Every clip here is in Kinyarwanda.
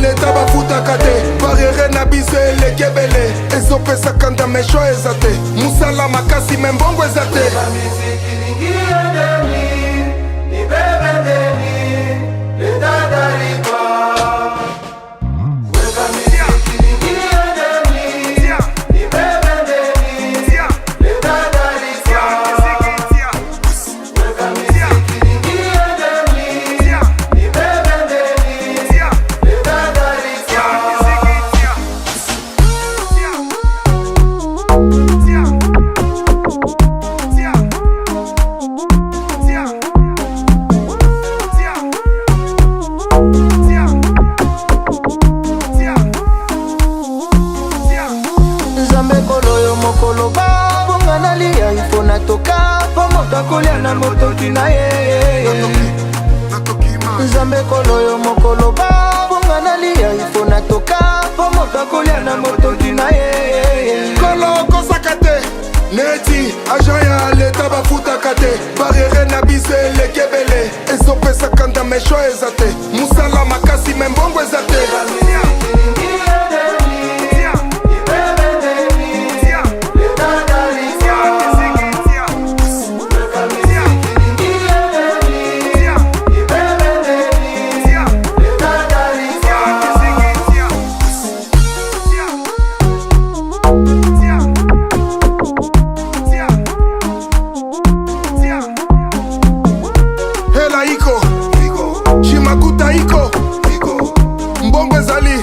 Leta bafutaka te, barrière na biso eleki ebele, ezopesaka ndamesho eza te, mosala makasi me mbongo eza te. Nzambe kolo yo mokolo babonga nalia ifo natoka po moto akolia na motoki na ye. Nzambe kolo yo mokolo babonga nalia ifo natoka po moto akolia na motoki na ye. Kolo okosaka te, neti agent ya Leta bafutaka te, barrière na biso eleki ebele, ezopesaka ndamesho eza te, mosala makasi me mbongo eza te. Hela iko, shimakuta iko, mbongo ezali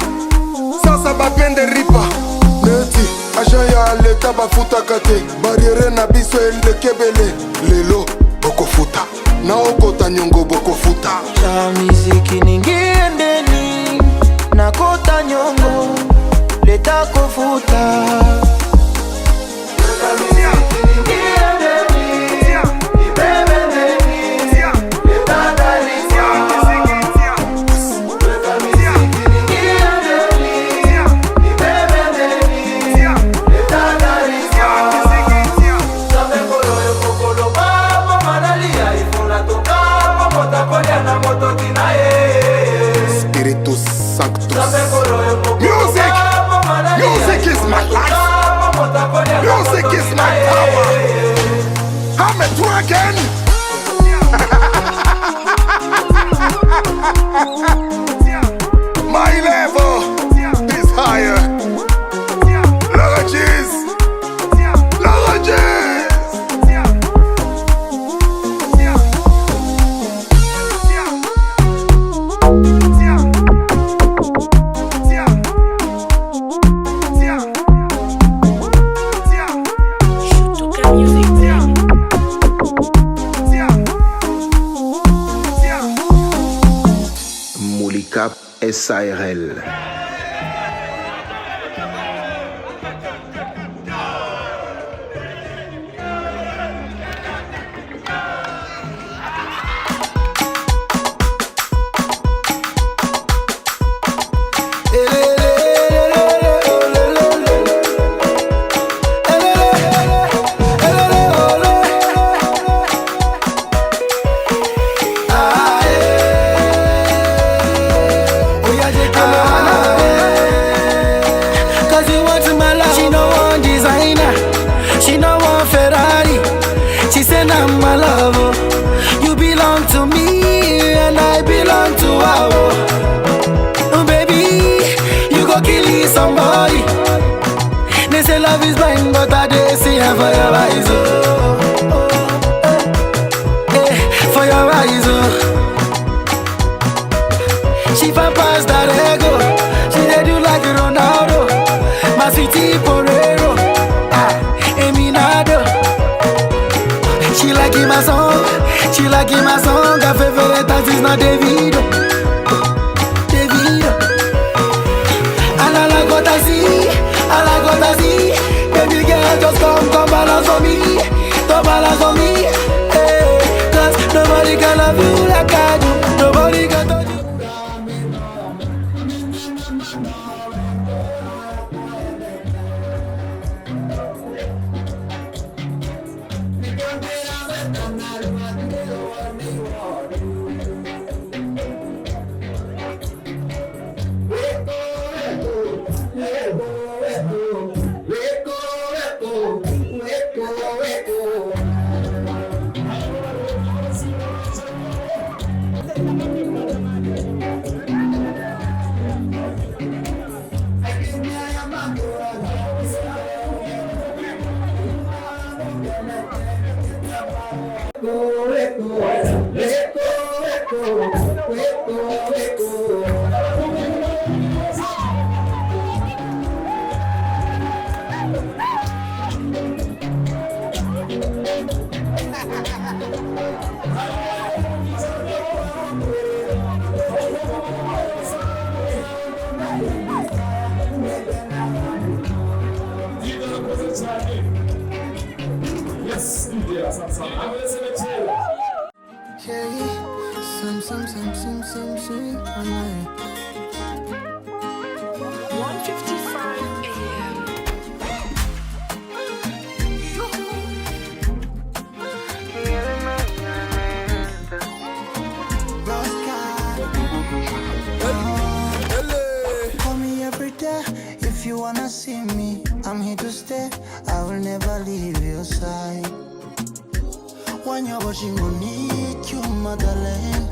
sasa bapende ripa, neti agent ya Leta bafutaka te, barrière na biso eleki ebele, lelo bokofuta na okota nyongo bokofuta. Cha miziki ningiendeni nakota nyongo leta kofuta. Spiritus Sanctus. Music! Music is my life! Music is my power! I'm a dragon! My level is higher! Lord Jesus! Lord Jesus! Shutuka Music. Moulikap SARL. Cause you want my love. She no want designer, she no want Ferrari. She said I'm my love. Oh. You belong to me and I belong to her. Oh. Oh, baby, you go kill somebody. They say love is blind, but I dey see her for your eyes. Oh, oh, eh, eh, for your eyes. Oh. She fan pass that ego. She dey do like Ronaldo. My sweetie Porero. Ah, Eminado. She like my song. She like my song. Her favorite dance is not Davido. Davido. And I like what I see. I like what I see. Baby girl, just come, come balance for me. Come balance for me. Hey, 'cause nobody can love you like I do. Nobody can touch you. Yes, DJ, asante sana. Ameweza kera. Yeah, some, I'm like 1:55 a.m. Call me every day if you wanna see me. I'm here to stay. I will never leave your side. Wanyoboje inkoni y'icyuma darling,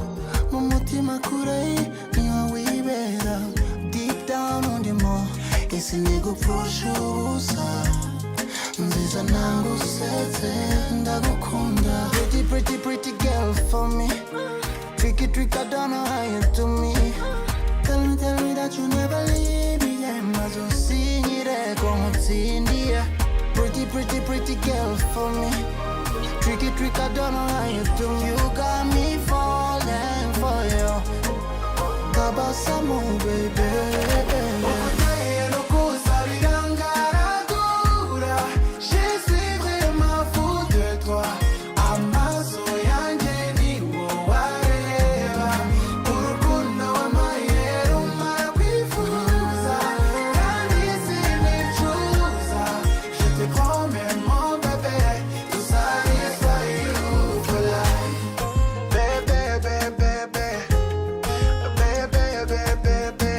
mu mutima kure niho wibera. Deep down undimo isi ntigupfusha ubusa, nziza nangusetse ndagukunda. Pretty, pretty, pretty girl for me. Tricky trick, I don't know how you do me. Tell me, tell me that you never leave me, yeah. Maze unsinyire ko nkutsindiye. Pretty, pretty, pretty girl for me. Tricky trick, I don't know how you do. You got me falling for you. Tabasamu, baby. Je suis vraiment fou de toi. Amaso yanjye ni wowe areba. Urukundo wampaye rumara kwifuza, kandi sinicuza. Je te promets, mon bébé, to satisfy you for life. Bébé, bébé, bébé. Bébé, bébé, bébé.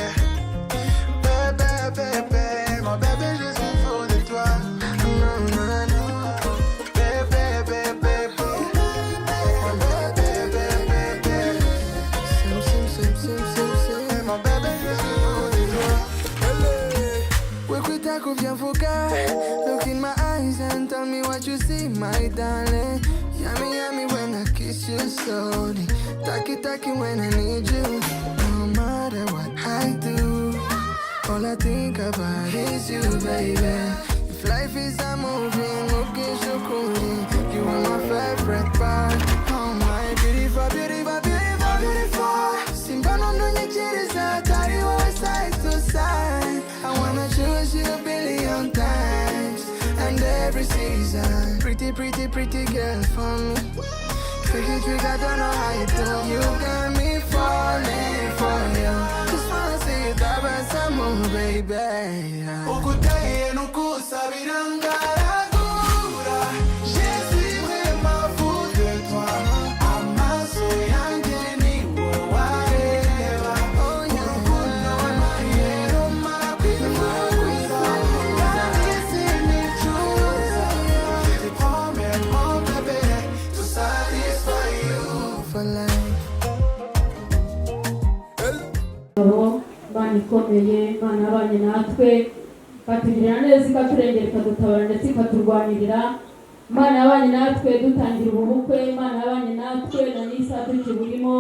Bébé, bébé, mon bébé, je suis fou de toi. Non, non, non. Bébé, bébé, bébé. Bébé, bébé, bébé. Sim, sim, sim, sim, sim, sim. Mon bébé, je suis fou de toi. Wikwita ku byo mvuga. Look in my eyes and tell me what you see, my darling. Yummy, yummy when I kiss you slowly. Taki taki when I need you. No matter what I do, all I think about is you, baby. If life is a movie, mukishukuri, you are my favorite part. Oh my beautiful, beautiful, beautiful, beautiful. Simbona undunyikiriza atari wowe side to side. I wanna choose you a billion times and every season. Pretty, pretty, pretty girl for me. Tricky trick, I don't know how you do. You got me falling for you. Just wanna see you tabasamu, baby. Ukuteye nukusabira ngaragura. Je suis vraiment fou de toi. Amaso yanjye ni wowe areba. Urukundo wampaye rumara kwifuza, kandi sinicuza. Je te promets, mon bébé, to satisfy you for life. Ngabo Imana ikomeye, Imana yabanye natwe ikatugirira neza, ikaturengera, ikadutabara ndetse ikaturwanirira. Imana yabanye natwe dutangira ubu bukwe, Imana yabanye natwe na n'isaha tukiburimo,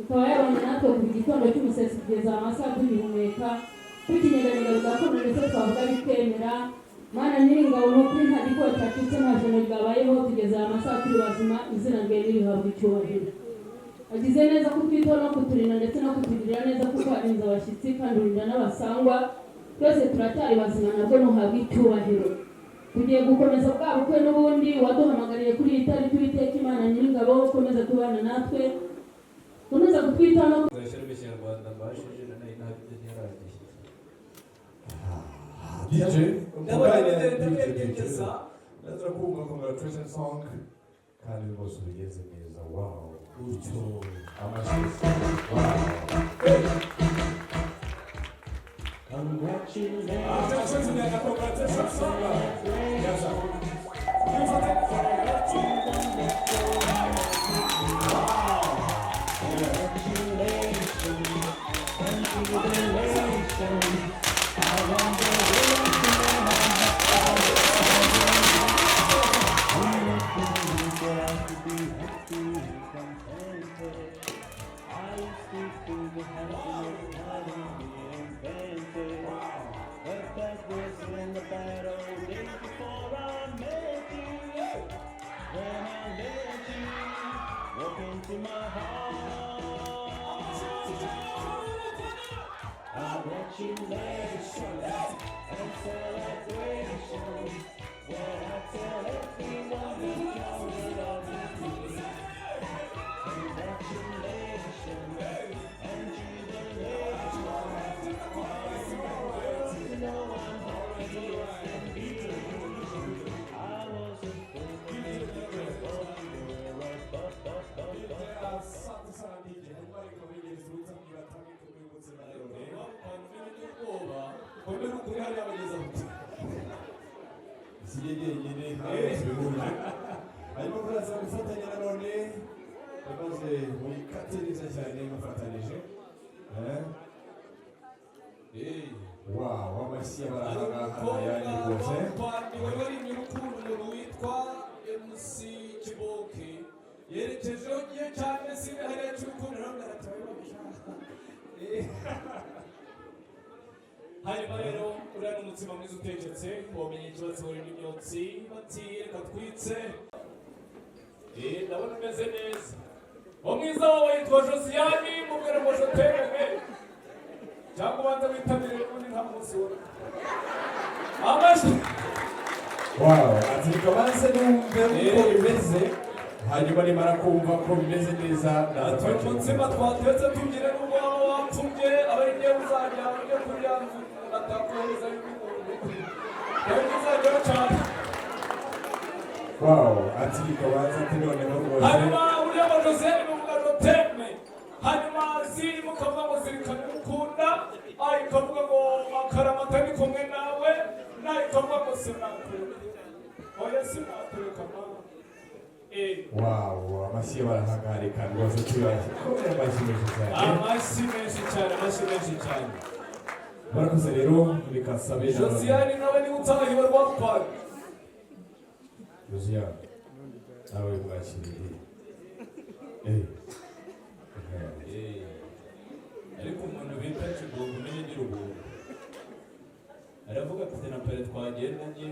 ikaba yabanye natwe kuva igitondo cy'umusesi kugeza amasaha tugihumeka, tukinyeganyega bigakomera, ndetse twavuga bikemera. Mana Nyiringabo, ni ukuri nta gikuba cyacitse, nta joro ryabayeho, tugeze aya masaha turi bazima. Izina rye nirihabwa icyubahiro. Agize neza kutwitaho no kuturinda ndetse no kutugirira neza, kuko arinze abashyitsi kandi urinda n'abasangwa. Twese turacyari bazima, nabwo ntuhabwe icyubahiro. Tugiye gukomeza bwa bukwe n'ubundi waduhamagariye kuri iyi tariki. Uwiteka Imana Nyiringabo, ukomeze kubana natwe, ukomeze kutwitaho no Nzashyiramo Ikinyarwanda mbashije na nari ntabyo ntiyaragiye. DJ, Ndabona mukanya DJ, DJ, DJ. Ndaza kumva congratulation song kandi rwose ubigenze neza. Wow. Gutyo. Amashyi. Wow. Congratulations. Congratulations song. Yes, sir. Wow. Yeah. Congratulations and celebration when I tell everyone we counted on you. Congratulations and jubilations. You know I'm happy as can be. I was a fool to make the world Asante sana DJ. Hanyuma reka wegereze ubutabwira atamike mwibutse nanone. Ubwoba komera ukuri hariya bageze aho. Si jyenyine ntabwo bihuje. Hanyuma muraza gufatanya nanone, maze muyikate neza cyane mufatanije. Eh? Wow, amashyi y'abarahanga yanyu rwose. Wari waririmbye urukundo, umuntu witwa MC Kiboke yerekejeho ngiye cyane sibe hariya cy'urukundo nawe aratabaye. Hanyuma rero uriya ni umutsima mwiza uteketse, wamenye ikibazo uri n'imyotsi bati reka twitse. Ndabona umeze neza. Umwiza wawe yitwa Josiane, mubwire ngo je t'aime, cyangwa ubanza witabire ubundi nta munsi we amashyi. Wow, ati reka banze numve uko bimeze, hanyuma nimara kumva ko bimeze neza naza Ati kwakira. Umutsima twatetse tugire n'ubwo waba wapfubye, aba ari ngewe uzajya ujya kurya nzu umuntu atakohereza y'umuntu ntabwo uzajyaho cyane. Wow, ati reka banze, ati noneho rwose. Hanyuma uriya ngo Josiane muvuga je t'aime, hanyuma ziri mukavuga ngo zirikana umukunda, ayi ikavuga ngo akaramata ni kumwe nawe, nayo ikavuga ngo sinakureka, oya sinakureka mama. Wow, amashyi barahagarika rwose, tuyashye kubera amashyi menshi cyane. Amashyi menshi cyane, amashyi menshi cyane. Murakoze rero, reka nsabe nanone. Josiane nawe niwe utahiwe rwatwaye. Josiane nawe mwakiriye. Ariko umuntu bita Kigongo umenye ni rubungo, aravuga ati na pere twagendanye.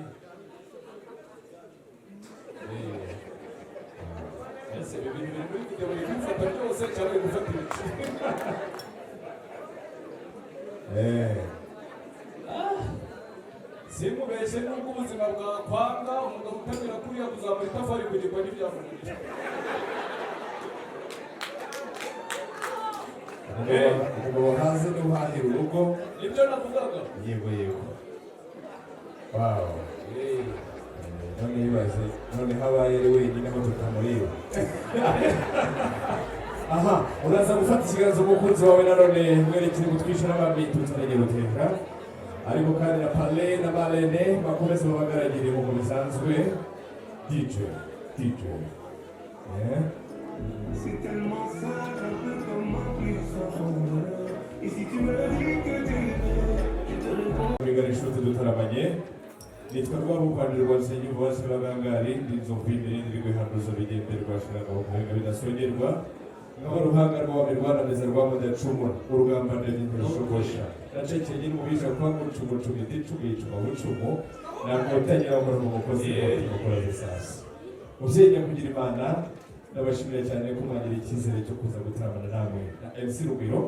Ese ibi bintu biri muri video, biri kubifata byose cyangwa biri gufata ibice? Simubeshye, nubwo ubuzima bwakwanga, umugabo utamira kuriya kuzamura itafari ku gikoni ntibyamunanira. Umugabo hanze niwe uhahira urugo. Nibyo navugaga. Yego, wow. None yibaze none habaye ari wenyine aho tutamureba. Aha uraza gufata ikiganza umukunzi wawe nanone mwerekere gutwisha n'abami tutarengera uteka, ariko kandi na parrain na marraine bakomeze babagaragire nk'uko bisanzwe. DJ, DJ. C'est tellement simple, un peu comme un plus sans fondeur. Et si tu me dis que tu veux, je te réponds. Bigana inshuti dutaramanye, nitwa Rwabukwanira rwa Nsengiyumva Sebagangari, ndi inzovu y'imirindi rw'ihanduzo bigenderwa shirangabo kurenga bidasongerwa, nkaba ruhanga rw'abami rwanameza rwa mudacumura urugamba ndagindashogosha nacekeye n'umubisha kwa mucumucumi ndicumi yicuma bucumu nakotangira gukora mu mukozi mukora zisasi. Mubyeyi nyakugira Imana, ndabashimira cyane ko mwagira icyizere cyo kuza gutaramana namwe na MC Rugwiro,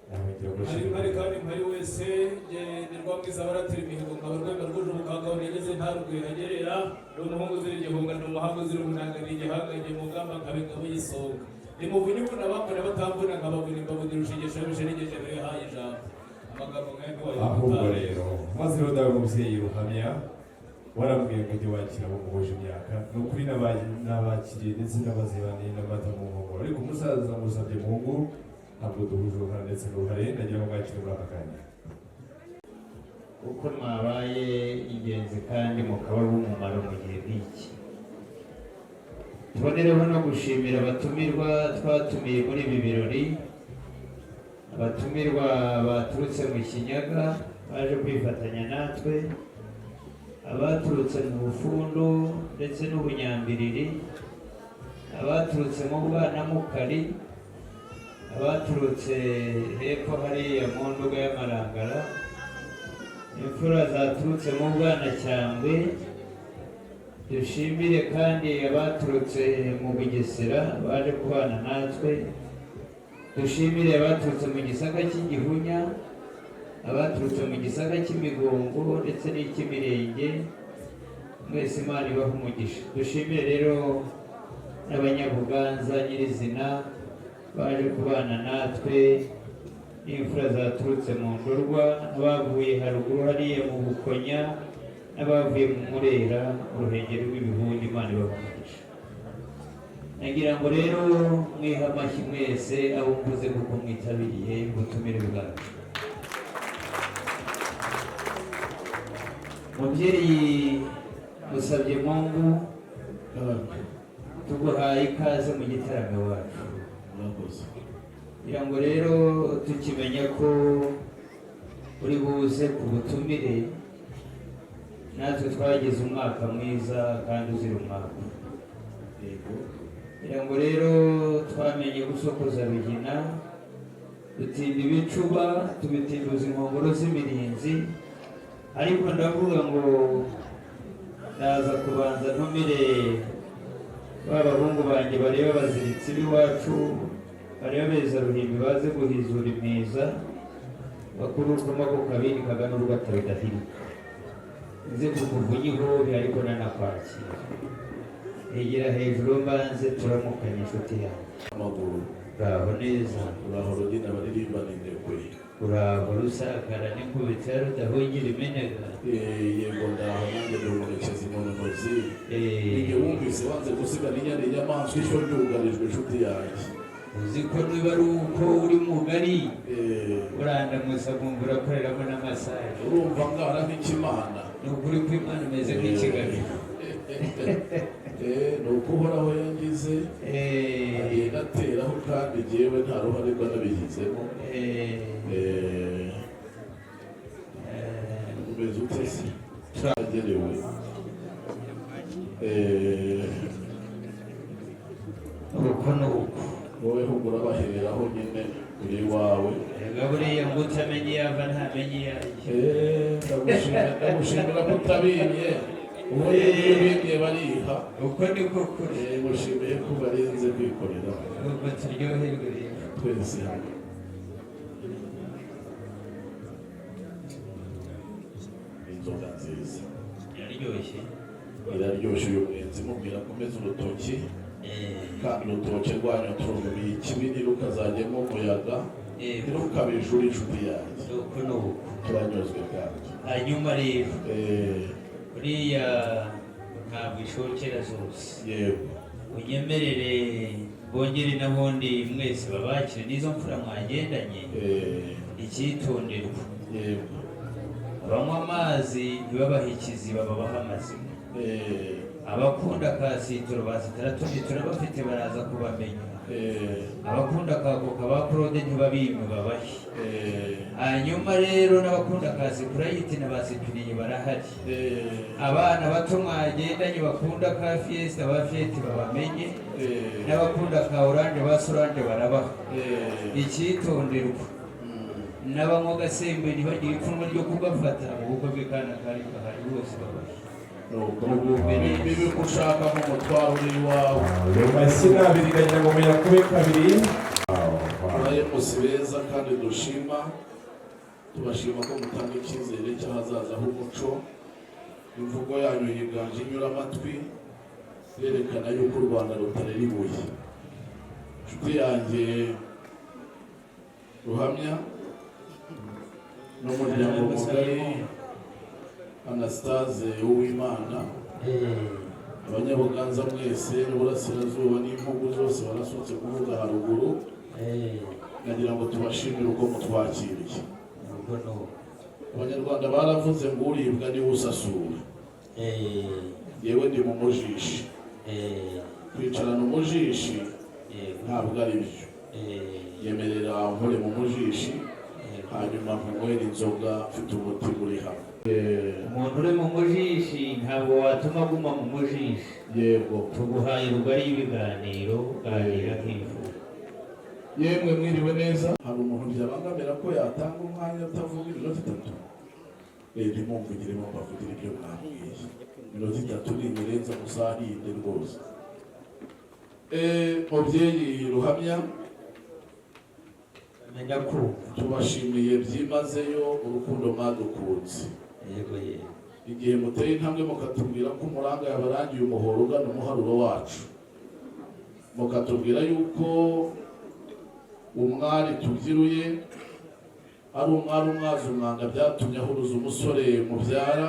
nawe ngira Hari gushimira. mpari kandi mpari wese nge ni Rwamwiza baratira imihigo, nkaba rwema rwuje ubukangabo nigeze nta rugwiro agerera, ni umuhungu uzira igihunga, ni umuhanga uzira umunanga, ni igihangange mu ngamba, nkaba ingabo y'isonga, ni muvunyi uvuna abambona batamvuna, nkabavuna imbavu, ndi rushigesha rusheregeje bihaye ijambo, amagambo nk'ayo ntiwayavuga. Ahubwo rero maze rero dawe mubyeyi ruhamya, warambwiye ngo ujye wakira abo muhuje imyaka, ni ukuri n'abakiriye ndetse n'abazibaniye n'amata mu nkongoro, ariko umusaza musabye muhungu ntabwo duhuje uruhare ndetse n'uruhare, ndagira ngo mwakire muri aka kanya. Uko mwabaye ingenzi kandi mukaba b'umumaro mu gihe nk'iki. Tubonereho no gushimira abatumirwa twatumiye muri ibi birori, abatumirwa baturutse mu Kinyaga baje kwifatanya natwe, abaturutse mu Bufundu ndetse n'Ubunyambiriri, abaturutse mu Bwanamukari, abaturutse hepfo hariya mu Nduga y'Amarangara, imfura zaturutse mu Bwanacyambwe. Dushimire kandi abaturutse mu Bugesera baje kubana natwe. Dushimire abaturutse mu Gisaka cy'Igihunya. Abaturutse mu Gisaka cy'Imigongo ndetse n'icy'Imirenge, mwese Imana ibaha umugisha. Dushimire rero n'Abanyabuganza nyirizina baje kubana natwe, n'imfura zaturutse mu Ndorwa, n'abavuye haruguru hariya mu Bukonya, n'abavuye mu Murera, mu Ruhengeri rw'Ibihunda. Imana ibaha umugisha. Nagira ngo rero mwihe amashyi mwese abo mvuze kuko mwitabiriye ubutumire bwacu. Mubyeyi musabye Mungu, tuguhaye ikaze mu gitaramo iwacu. Murakoze. Kugira ngo rero tukimenya ko uri buze ku butumire, natwe twagize umwaka mwiza kandi uzira umwaka. Yego. Kugira ngo rero twamenye gusokoza rugina, dutinda ibicuba, tubitinduza inkongoro z'imirinzi. Ariko ndavuga ngo ndaza kubanza ntumire ba bahungu banjye bareba abaziritsi b'iwacu, bareba beza ruhimbi, baze guhizura impiza, bakuru urukoma ku kabindi kagana urugata rudahirika. Nze kukuvunya ihobe ariko nanakwakira. Egera hejuru mbanze turamukanye, inshuti yanjye. Amaguru. Uraho neza? Uraho Rugina baririmbana indekwe. Uraho Rusakara n'inkubito ya Rudahungira imenega. Yego, ndaho nanjye ndi umurekezi mu ntozi. Igihe wumvise wanze gusigana inyana inyamaswa ishyo ryugarijwe, inshuti yanjye. Uzi ko niba ari uko uri mugari, urandamutsa nkumva urakoreramo na massage. Urumva ngara nk'ikimana. Ni ukuri ko Imana umeze nk'ikigali. Ni uko Uhoraho yangize, agenda ateraho, kandi jyewe nta ruhare mba nabigizemo. Umeze ute se? Turagerewe. Uko ni uko. Wowe ahubwo urabahereraho nyine uri iwawe. Erega buriya ngo utamenye iyo ava ntamenye iyo ajya. Ndagushimira ko utabimye. Ubundi iyo ubimye bariha. Uko niko kuri. Ngushimiye ko barenze kwikorera. Ubwo turyoherwe rero. Twese hamwe. Inzoga nziza. Iraryoshye. Iraryoshye. Uyu mwenzi mubwira akomeze urutoki, kandi urutoki rwanyu turugumiye ikibi, ntirukazajyemo umuyaga, ntirukabijure, inshuti yanjye. Uko ni uko. Turanyuzwe kandi. Hanyuma rero uriya ntabwo ishokera zose. Yego. Unyemerere bongere n'ubundi mwese babakire n'izo mfura mwagendanye. Icyitonderwa: Yego. abanywa amazi ntibabahe ikiziba, babaha amazima. Abakunda ka sitoro ba sitaratumye turabafite, baraza kubamenya. Abakunda ka Coca ba Claude ntibabimwe, babahe. Hanyuma rero n'abakunda ka Sprite na ba Sipiriye barahari. Abana bato mwagendanye bakunda ka Fiesta ba Fiete babamenye, n'abakunda ka orange ba Solange barabaha. Icyitonderwa: n'abanywa agasembuye ntibagire ipfunwe ryo kugafata mu bukwe bw'ikana kari gahari, bose babahe. Bibi ko ushaka nk'umutwaro uri iwawe. Ayo mashyi ni abiri, ndagira ngo muyakube kabiri. Abayemusi beza kandi dushima, tubashima ko mutanga icyizere cy'ahazaza h'umuco. Imvugo yanyu yiganje inyura amatwi, yerekana yuko u Rwanda rutarera ibuye. Inshuti yanjye Ruhamya n'umuryango mugari, Anastase Uwimana, Abanyabuganza mwese n'Uburasirazuba n'impugu zose barasohotse kuvuga haruguru, nagira ngo tubashimire uko mutwakiriye. Abanyarwanda baravuze ngo uribwa niwe usasura. Yewe, ndi mu mujishi. Kwicarana umujishi ntabwo ari byo. Yemerera nkore mu mujishi, hanyuma nkunywere inzoga mfite umutima uri hamwe. Umuntu uri mu mujishi ntabwo watuma aguma mu mujishi. Yego. Tuguhaye rugari y'ibiganiro, ganira nk'ifu. Yemwe, mwiriwe neza. Hari umuntu byabangamira ko yatanga umwanya atavuga iminota 3? Ntimumvugiremo, mbavugire ibyo mwambwiye. Iminota 3 ni imirenza musahinde rwose. Mubyeyi Ruhamya Ndakumva. Tubashimiye byimazeyo urukundo mwadukunze. Yego yego. Igihe muteye intambwe mukatubwira ko umuranga yabarangiye umuhoro ugana umuharuro wacu, mukatubwira yuko umwari tubyiruye ari umwari umwaza umwanga byatumye ahuruza umusore mubyara,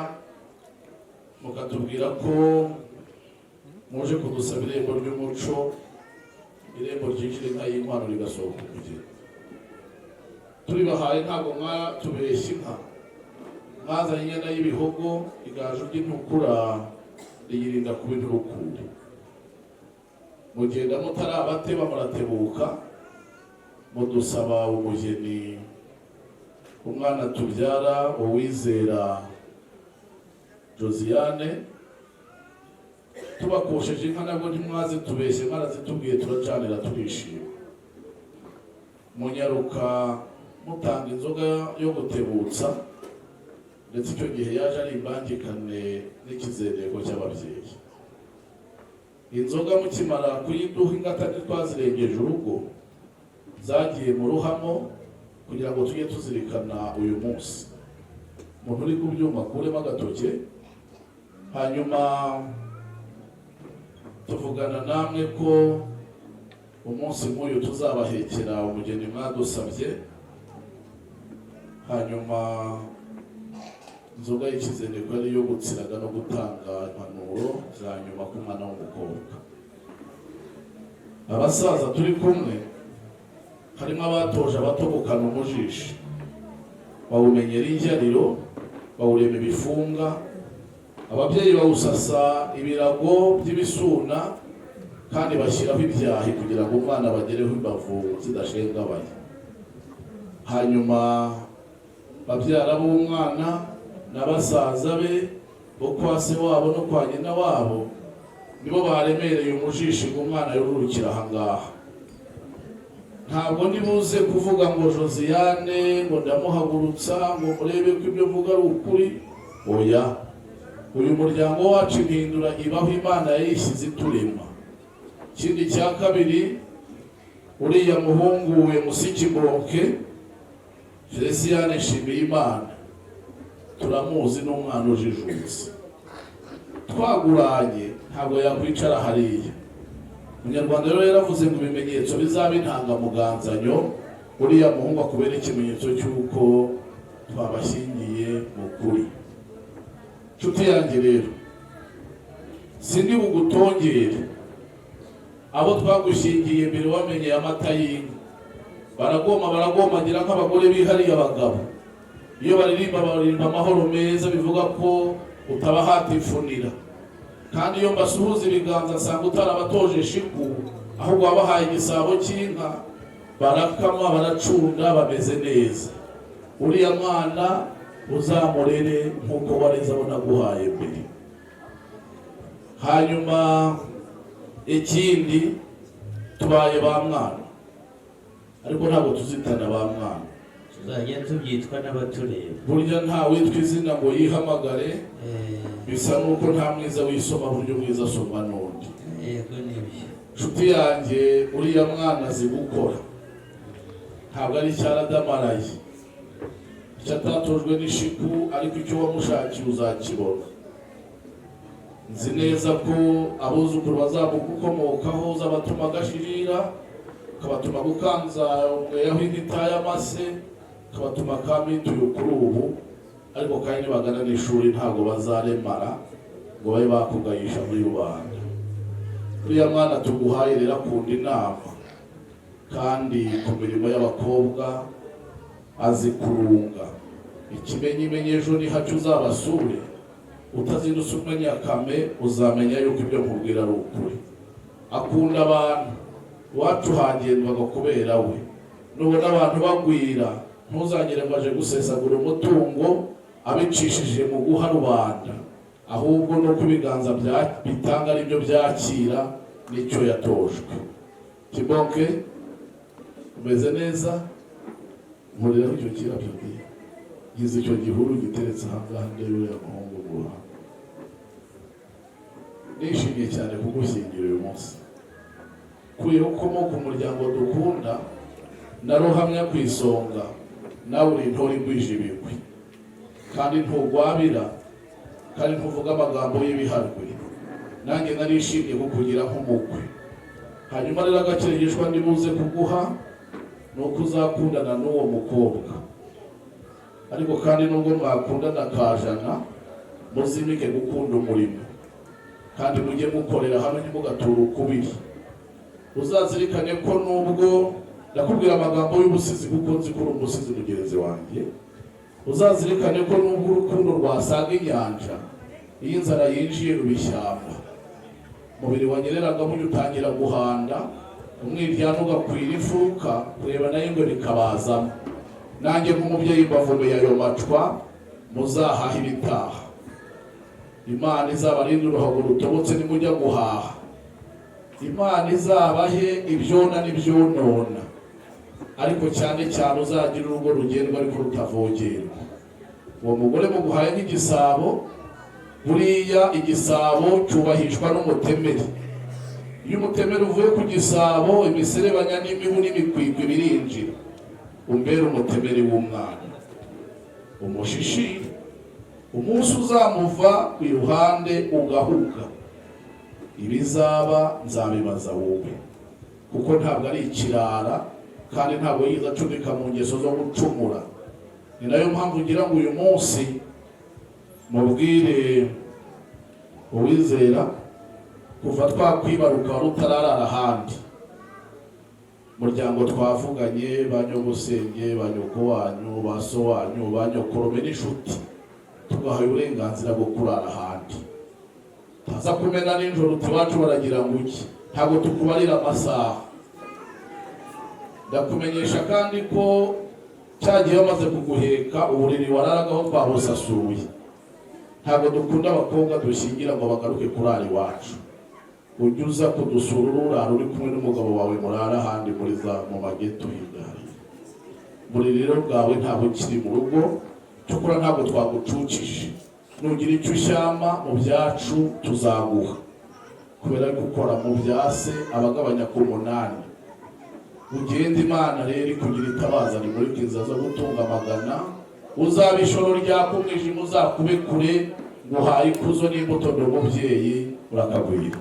mukatubwira ko muje kudusaba irembo ry'umuco, irembo ryinjira inka y'inkwano rigasohoka umugeni. Turibahaye, ntabwo mwatubeshya inka, mwazanye inyana y'ibihogo, igaju ry'intukura riyirinda kuba inturukure. Mugenda mutarabateba muratebuka, mudusaba umugeni, umwana tubyara Uwizera Josiane. Tubakosheje inka nabwo ntimwazitubeshye, mwarazitubwiye turacanira turishima. Munyaruka mutanga inzoga yo gutebutsa, ndetse icyo gihe yaje ari imbangikane n'ikizendeko cy'ababyeyi. Inzoga mukimara kuyiduha, ingata ntitwazirengeje urugo, zagiye mu ruhamo kugira ngo tujye tuzirikana uyu munsi. Umuntu uri ku byuma akuremo agatoke. Hanyuma tuvugana namwe ko umunsi nk'uyu tuzabahekera umugeni mwadusabye. Hanyuma inzoga y'ikizendeko ari iyo gutsiraga no gutanga impanuro za nyuma ku mwana w'umukobwa. Abasaza turi kumwe, harimo abatoje abatobokana umujishi, bawumenyera injyariro, bawurema ibifunga, ababyeyi bawusasa ibirago by'ibisuna kandi bashyiraho ibyahi kugira ngo umwana bagereho imbavu zidashengabaye. Hanyuma babyara b'umwana na basaza be bo kwa se wabo no kwa nyina wabo nibo baremereye umujishi ngo umwana yororukira aha ngaha. Ntabwo ndibuze kuvuga ngo Josiane ngo ndamuhagurutsa ngo murebe ko ibyo mvuga ari ukuri, oya. Uyu muryango wacu impindura ibaho, Imana yayishyize iturema. Ikindi cya kabiri, uriya muhungu we Musikibonke Feliciane Nshimiyimana turamuzi, n'umwana ujijutse. Twaguranye ntabwo yakwicara hariya. Umunyarwanda rero yaravuze ngo ibimenyetso bizaba intangamuganzanyo, uriya muhungu akubera ikimenyetso cy'uko twabashyingiye mu kuri. Nshuti yanjye rero, sindi bugutongere. Abo twagushyingiye mbere wamenyeye amata y'inka, baragoma baragomagira nk'abagore bihariye abagabo. Iyo baririmba baririmba amahoro meza, bivuga ko utabahatifunira. Kandi iyo mbasuhuza ibiganza nsanga utarabatoje shiku, ahubwo wabahaye igisabo cy'inka, barakama baracunda bameze neza. Uriya mwana uzamurere nk'uko wareze abo naguhaye mbere. Hanyuma ikindi, tubaye ba mwana ariko ntabwo tuzitana ba mwana. Tuzajya tubyitwa n'abatureba. Burya nta witwa izina ngo yihamagare, bisa n'uko nta mwiza wisoma, buryo mwiza asoma n'undi. Yego nibyo. Nshuti yanjye, uriya mwana azi gukora, ntabwo ari icyaradamaraye, icyo atatojwe n'ishiku, ariko icyo wamushakiye uzakibona. Nzi neza ko abuzukuru bazamugukomokaho uzabatuma agashirira, ukabatuma gukanza umweyaho intita y'amase, ukabatuma kamituye kuri ubu. Ariko kandi nibagana n'ishuri ntabwo bazaremara ngo babe bakugayisha muri rubanda. Uriya mwana tuguhaye rero akunda inama, kandi ku mirimo y'abakobwa azi kurunga. Ikimenyimenyi, ejo ni hacyo uzabasure, utazindutse umenya kame, uzamenya yuko ibyo nkubwira ari ukuri. Akunda abantu, iwacu hagendwaga kubera we. Nubona abantu bagwira, ntuzagire ngo aje gusesagura umutungo abicishije mu guha rubanda, ahubwo nuko ibiganza bitanga aribyo byakira, nicyo yatojwe. Kibonke, umeze neza? Nkuriraho icyo kirabyo, ngize icyo gihuru giteretse aha ngaha, ndebe uriya muhungu mu ruhame. Nishimiye cyane kugushyingira uyu munsi. Kuyeho ukomoka umuryango dukunda. Na ruhamya ku isonga, nawe uri intore igwije ibigwi, kandi ntugwabira, kandi ntuvuga amagambo y'ibiharwe. Nanjye narishimye kukugira nk'umukwe. Hanyuma rero agakirigishwa ndibuze kuguha ni uko uzakundana n'uwo mukobwa, ariko kandi nubwo mwakundana kajana, muzimike gukunda umurimo, kandi mujye mukorera hamwe, ntimugature ukubiri. Uzazirikane ko nubwo ndakubwira amagambo y'ubusizi, kuko nzi ko uri umusizi mugenzi wanjye, uzazirikane ko nubwo urukundo rwasaga inyanja, iyo inzara yinjiye ruba ishyamba. Umubiri wanyereragamo ujya utangira guhanda, umwiryane ugakwira imfuruka, kureba nayo ingwe bikabazamo. Nanjye nk'umubyeyi mbavumeye ayo macwa, muzahaha ibitaha. Imana izabarinde uruhago rutobotse nimujya guhaha. Imana izabahe ibyona n'ibyonona, ariko cyane cyane uzagira urugo rugendwa ariko rutavogerwa. Uwo mugore muguhaye nk'igisabo. Buriya igisabo cyubahishwa n'umutemeri. Iyo umutemeri uvuye ku gisabo, imiserebanya n'imibu n'imikwikwi birinjira. Umbere umutemeri w'umwana, umushishire. Umunsi uzamuva iruhande ugahuga, ibizaba nzabibaza wowe, kuko ntabwo ari ikirara kandi ntabwo yize acumika mu ngeso zo gucumura. Ni nayo mpamvu ngira ngo uyu munsi mubwire Uwizera, kuva twakwibaruka wari utararara ahandi. Muryango twavuganye, ba nyogosenge, ba nyoko wanyu, ba so wanyu, ba nyokorome n'inshuti, tugahaye uburenganzira bwo kurara ahandi. Taza kumena nijoro uti iwacu baragira ngo uki. Ntabwo tukubarira amasaha. Ndakumenyesha kandi ko cya gihe bamaze kuguheka, uburiri wararagaho twabusasuye. Ntabwo dukunda abakobwa dushyingira ngo bagaruke kurara iwacu. Ujye uza kudusura ururara uri kumwe n'umugabo wawe, murara ahandi muri za mu mageto hirya hariya. Buriri rero bwawe ntabwo ukiri mu rugo, cyokora ntabwo twagucukije. Nugira icyo ushyama mu byacu tuzaguha, kubera ko ukora mu bya se abagabanya ku munani. Ugenda, Imana rero ikugira itabaza rimurika inzira zo gutunga amagana. Uzaba ishoro ryaka umwijima uzakube kure. Nguhaye ikuzo n'imbuto, ndi umubyeyi, urakagwira.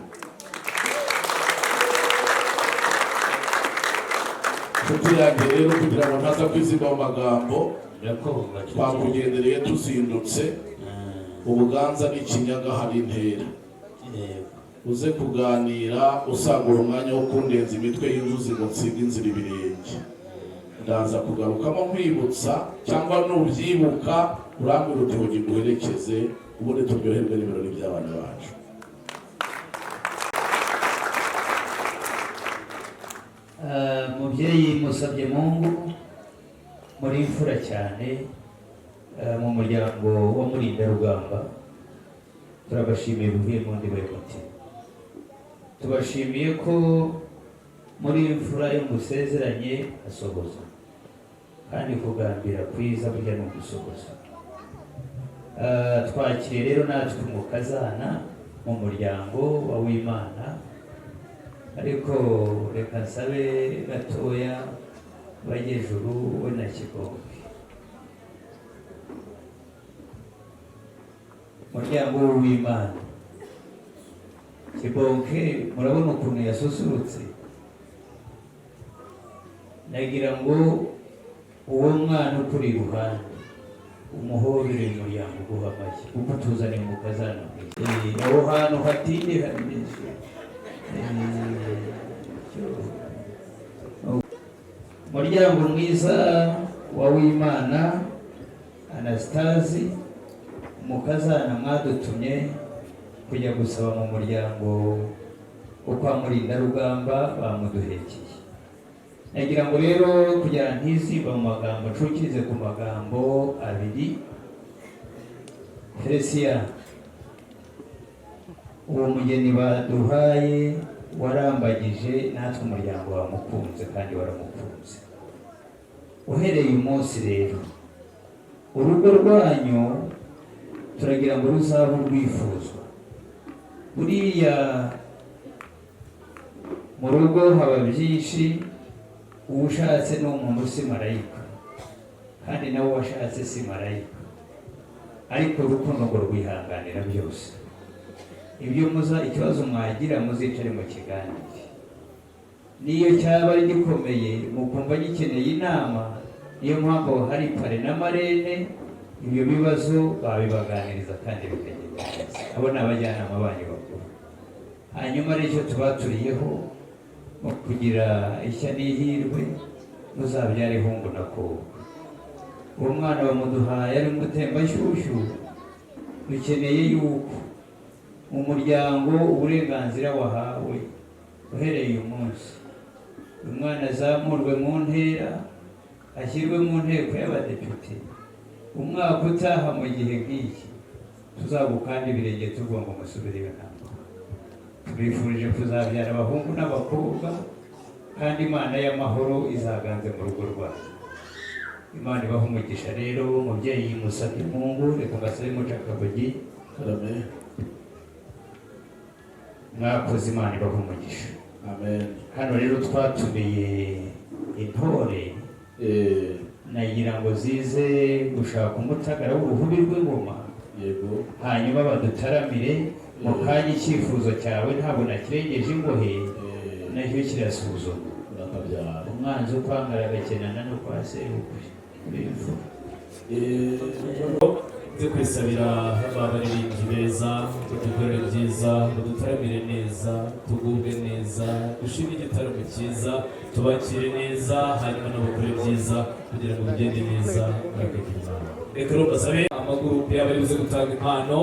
Inshuti yanjye rero, kugira ngo ntaza kwizimba mu magambo, twakugendereye tuzindutse. Ubuganza n'ikinyaga hari intera, uze kuganira usagura umwanya wo kundenza imitwe y'inzuzi ngo nsige inzira ibirenge. Ndaza kugarukamo nkwibutsa, cyangwa nubyibuka urambwira uti ngo nguherekeze, ubundi turyoherwe n'ibirori by'abana bacu. Mubyeyi musabye Mungu, muri imfura cyane mu muryango wa Murindarugamba, turabashimiye bivuye mu ndiba y'umutima. Tubashimiye ko muri imfura iyo musezeranye asohoza, kandi kugambira kwiza burya ni ugusohoza. Twakiriye rero natwe umukazana mu muryango wa Wimana, ariko reka nsabe gatoya Bajyejuru we na Kibonke. Muryango w'Imana, Kibonke murabona ukuntu yasusurutse. Nagira ngo uwo mwana ukuri iruhande umuhobere, umuryango uguha amashyi kuko tuzaniye umukazana mwiza. Aho hantu hatinde hameze. Muryango mwiza wa Wimana Anastasi, umukazana mwadutumye kujya gusaba mu muryango wo kwa Murindarugamba bamuduhekeye. Nagira ngo rero kugira ntizimba mu magambo, ncukirize ku magambo abiri. Felicien, uwo mugeni baduhaye warambagije, natwe umuryango wamukunze kandi waramukunze. Uhereye uyu munsi rero, urugo rwanyu turagira ngo ruzabe urwifuzwa. Buriya mu rugo haba byinshi. Uwo ushatse ni umuntu, si marayika, kandi nawe washatse si marayika, ariko urukundo ngo rwihanganira byose. Ibyo muza ikibazo mwagira, muzicare mu kiganire, niyo cyaba ari gikomeye mukumva gikeneye inama. Niyo mpamvu hari parrain na marraine. Ibyo bibazo babibaganiriza kandi bikagenda neza. Abo ni abajyanama banyu bakuru. Hanyuma aricyo tubaturiyeho mu kugira ishya n'ihirwe, muzabyare ihungu na kobwa. Uwo mwana bamuduhaye ari umutemba-shyushyu. Dukeneye yuko mu muryango uburenganzira wahawe uhereye uyu munsi, uyu mwana azamurwe mu ntera, ashyirwe mu nteko y'abadepite. Umwaka utaha mu gihe nk'iki tuzagukanda ibirenge tuvuga ngo musubireyo. Ntabwo tubifurije kuzabyara abahungu n'abakobwa, kandi Imana y'amahoro izaganze mu rugo rwanyu. Imana ibaha umugisha. Rero umubyeyi musabye mungu, reka mbasabe muca akagogi. Karame. Mwakoze, Imana ibaha umugisha. Amen. Hano rero twatumiye intore, nagira ngo zize gushaka umutagara w'uruhubi rw'ingoma, hanyuma badutaramire mu kanya. Icyifuzo cyawe ntabwo nakirengeje ingohe, nacyo kirasuzuma. Urakabyara. Umwanzi ukwangara agakenana no kwa sebukwe bimvura. Nze kwisabira ba baririmbyi beza, badukorere byiza, badutaramire neza, tugubwe neza, dushime igitaramo cyiza, tubakire neza, hanyuma n'abakore byiza kugira ngo bigende neza. Murakagira Imana. Reka rero mbasabe amagurupe yaba ari buze gutanga impano,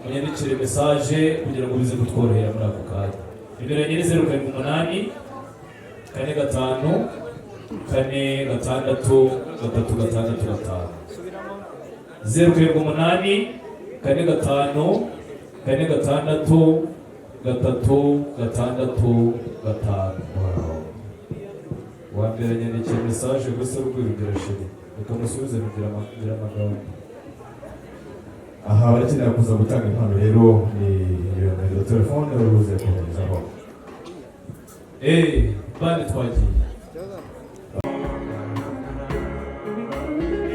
munyandikire message kugira ngo bize kutworohera muri ako kanya. Nimero ya nyiri 0784564635, 0784564635. Wa mbere yanyandikiye message gusa rugwiro chérie, reka musubize rugira amagambo. Aha barakenera kuza gutanga impano rero, ni iyo nimero ya telefone uri buze koherezaho. Bandi twagiye.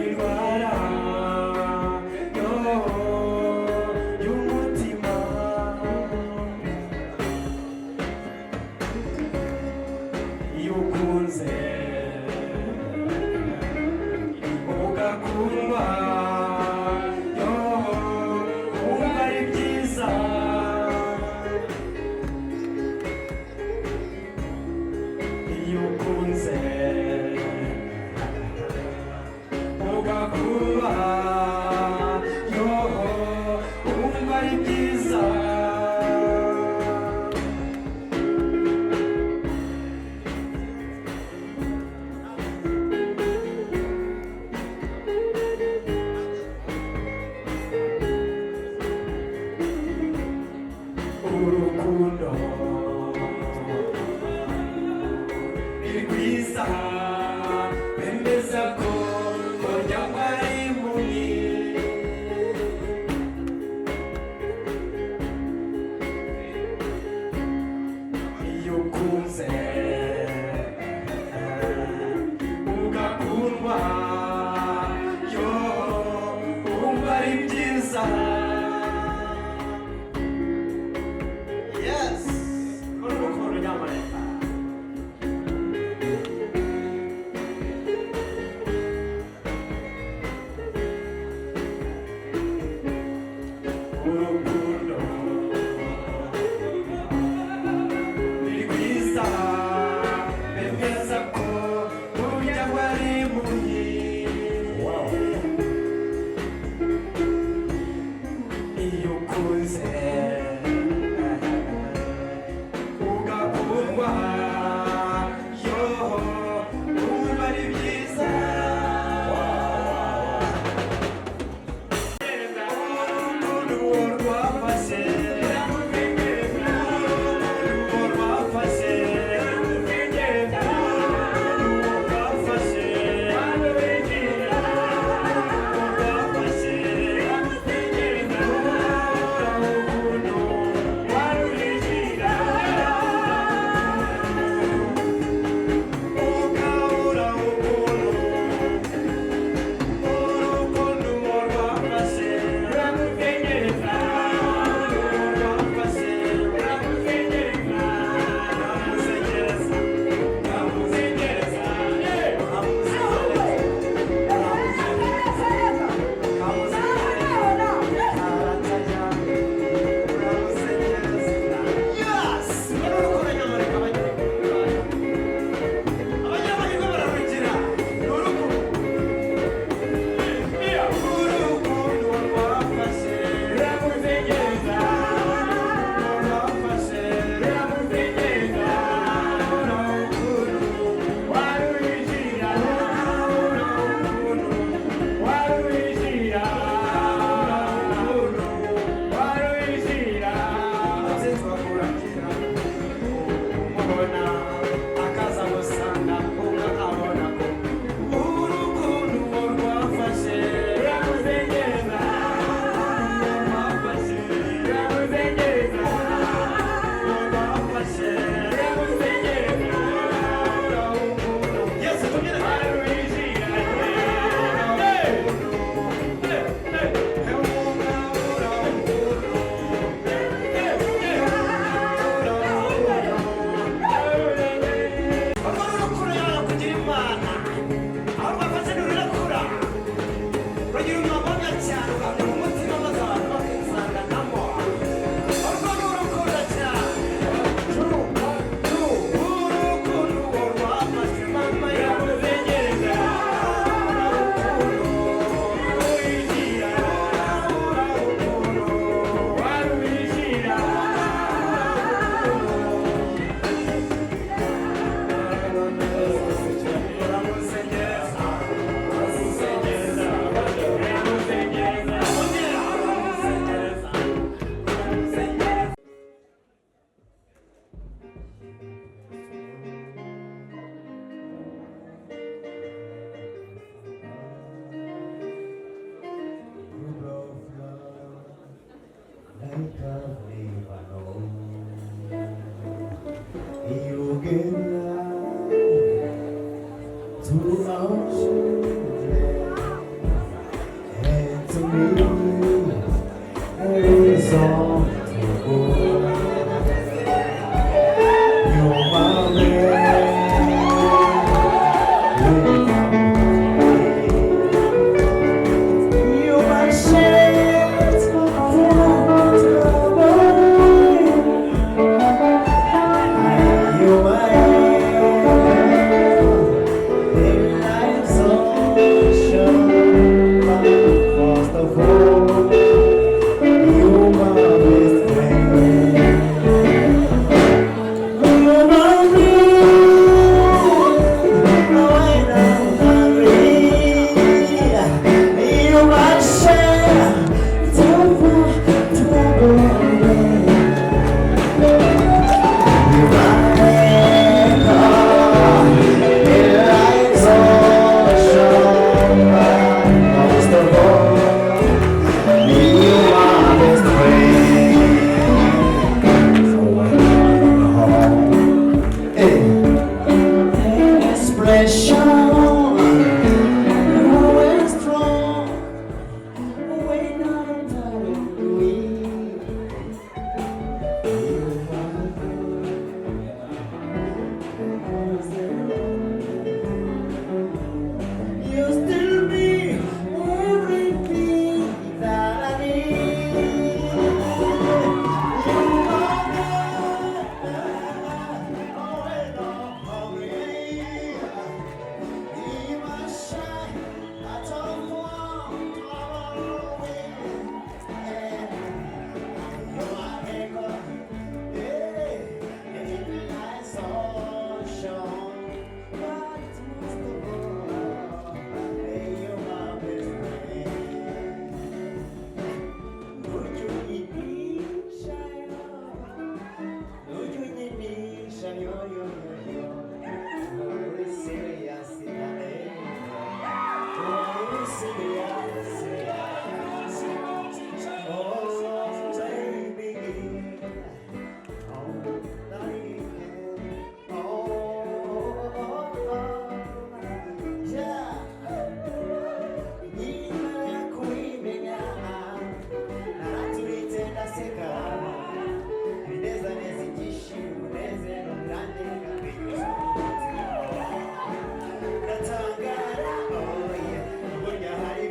Indwara yo y'umutima. Iyo ukunze ugakundwa, yo wumva ari byiza. Iyo ukunze children. And to me, there is all to go. You're my man. You're my shelter from trouble. You're my in life's ocean. But first of all, you're my best friend. You're my friend. When I'm hungry, you're my shelter from trouble. You're my anchor in life's ocean. But most of all, you are best friend. So when I'm home, expression always strong when I'm tired and weak. You are You still be everything that I need. You are when I'm hungry. You must shine. I don't want to You are anchor, yeah, in life's ocean. But most of all, you're my best friend. Would you need me, child? Would you need me, child? Yo, yo, yo, yo. Oh, serious, oh, serious, serious. Oh, baby. Oh, darling. Oh, oh, oh, yeah. Nimara kuimenya naraturitse ndaseka binezaneza ibyishimo umunezero birandeka binyuze mu mutima ndatangara oye burya hari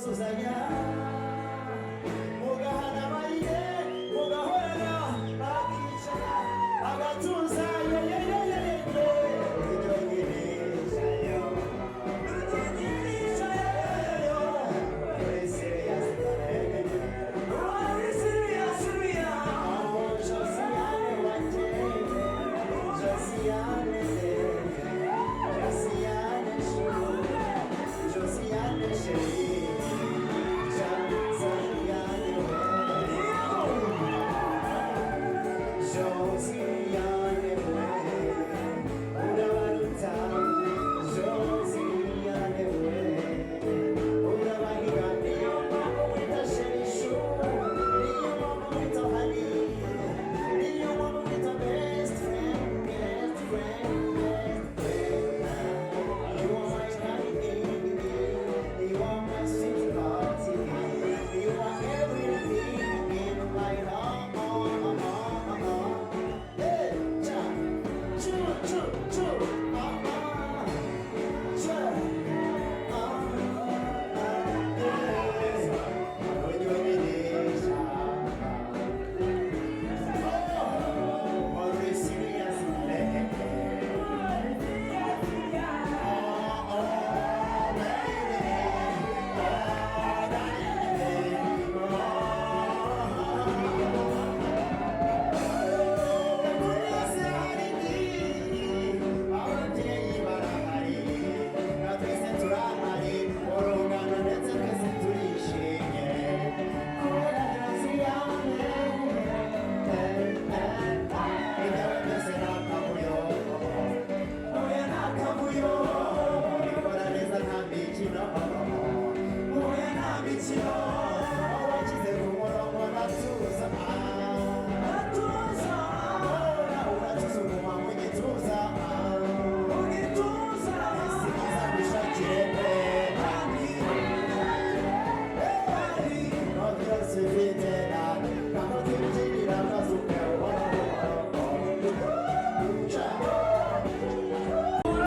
Mukuzuzanya, mugahana amarire, mugahorana, bakicara agatuza.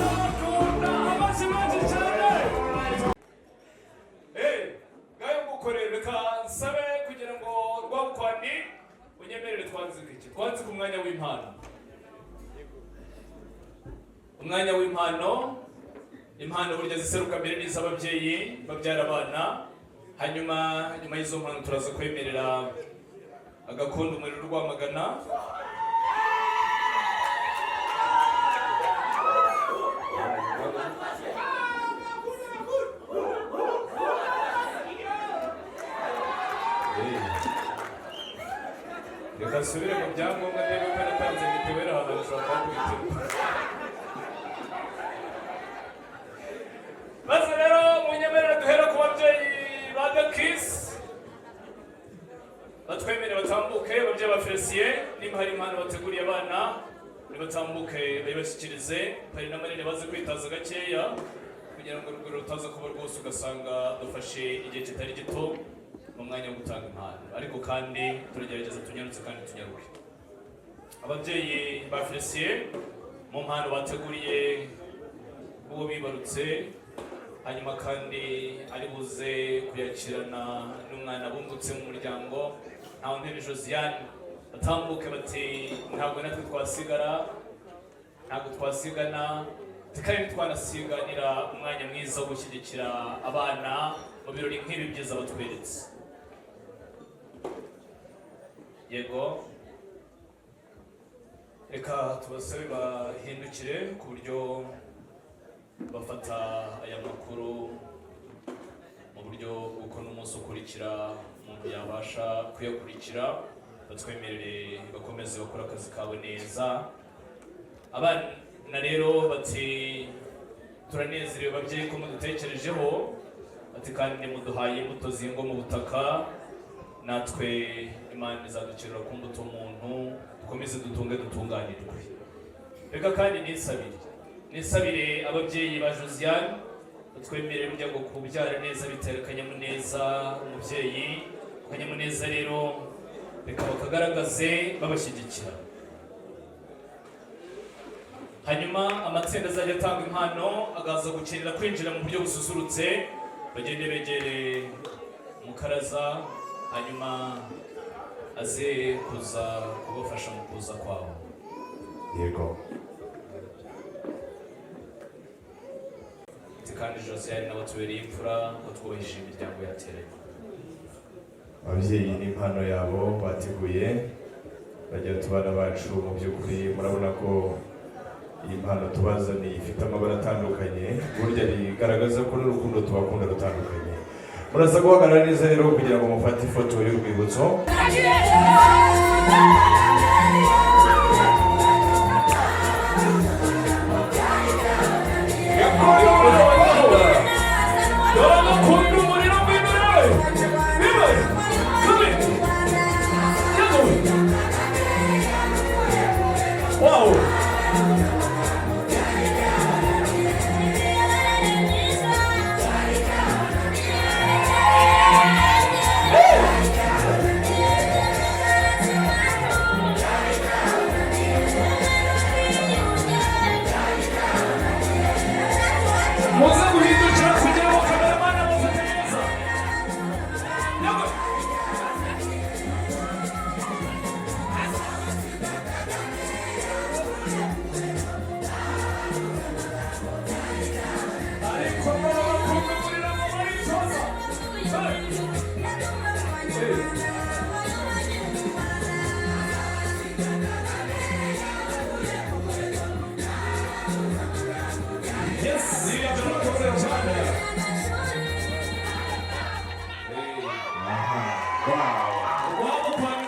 Amashyi menshi cyane. Ngayo ngukorera, reka nsabe kugira ngo Rwabukwandi unyemerere twanzike iki, twanzike umwanya w'impano, umwanya w'impano. Impano burya ziseruka mbere n'iz'ababyeyi babyara abana. Hanyuma nyuma y'izo mpano turaza kwemerera agakondo umuriro Rwamagana. Reka nsubire mu byangombwa ndebe ko natanze mituweli ahantu bashobora kuhakubitira. Maze rero munyemerere duhere ku babyeyi ba Gakisi, batwemere batambuke. Ababyeyi ba Felicien, nimba hari impano bateguriye abana, nibatambuke bayibashyikirize. Hari na manini baze kwitaza gakeya kugira ngo urugwiro rutaza kuba rwose, ugasanga dufashe igihe kitari gito mu mwanya wo gutanga impano. Ariko kandi turagerageza tunyarutse kandi tunyaruke. Ababyeyi ba Felicien mu mpano bateguriye uwo bibarutse, hanyuma kandi ari buze kuyakirana n'umwana bungutse mu muryango, Ntawuntebe Josiane, batambuke bati ntabwo natwe twasigara, ntabwo twasigana, kandi twanasiganira umwanya mwiza wo gushyigikira abana mu birori nk'ibi byiza batweretse. Yego, reka tubasabe bahindukire ku buryo bafata aya makuru mu buryo bw'uko n'umunsi ukurikira umuntu yabasha kuyakurikira. Batwemerere bakomeze bakora akazi kabo neza. Abana rero bati turanezerewe babyeyi ko mudutekerejeho, bati kandi muduhaye imbuto zihingwa mu butaka, natwe Imana izadukirira ku mbuto muntu, dukomeze dutunge dutunganirwe. Reka kandi nisabire ababyeyi ba Josiane batwemerere burya ngo kubyara neza bitera akanyamuneza umubyeyi. Akanyamuneza rero reka bakagaragaze babashyigikira. Hanyuma amatsinda azajya atanga impano agaza gukenera kwinjira mu buryo bususurutse, bagende begere Mukaraza, hanyuma aze kuza kubafasha mu kuza kwabo. Yego. Ati kandi Josiane nawe tubereye imfura ko twubahishije imiryango yateranye. Ababyeyi n'impano yabo bateguye bagira tubana bacu. Mu by'ukuri murabona ko iyi mpano tubazaniye ifite amabara atandukanye, burya rigaragaza ko n'urukundo tubakunda rutandukanye. Muraza guhagarara neza rero kugira ngo mufate ifoto y'urwibutso. Bakunda umuriro w'imbere bibe kane yego. Wow. Muze guhindukira kugira ngo cameraman amufate neza. Yego. Ariko bakunda umuriro ngo baritoza. Hey. Hey. Yes, turakoze cyane.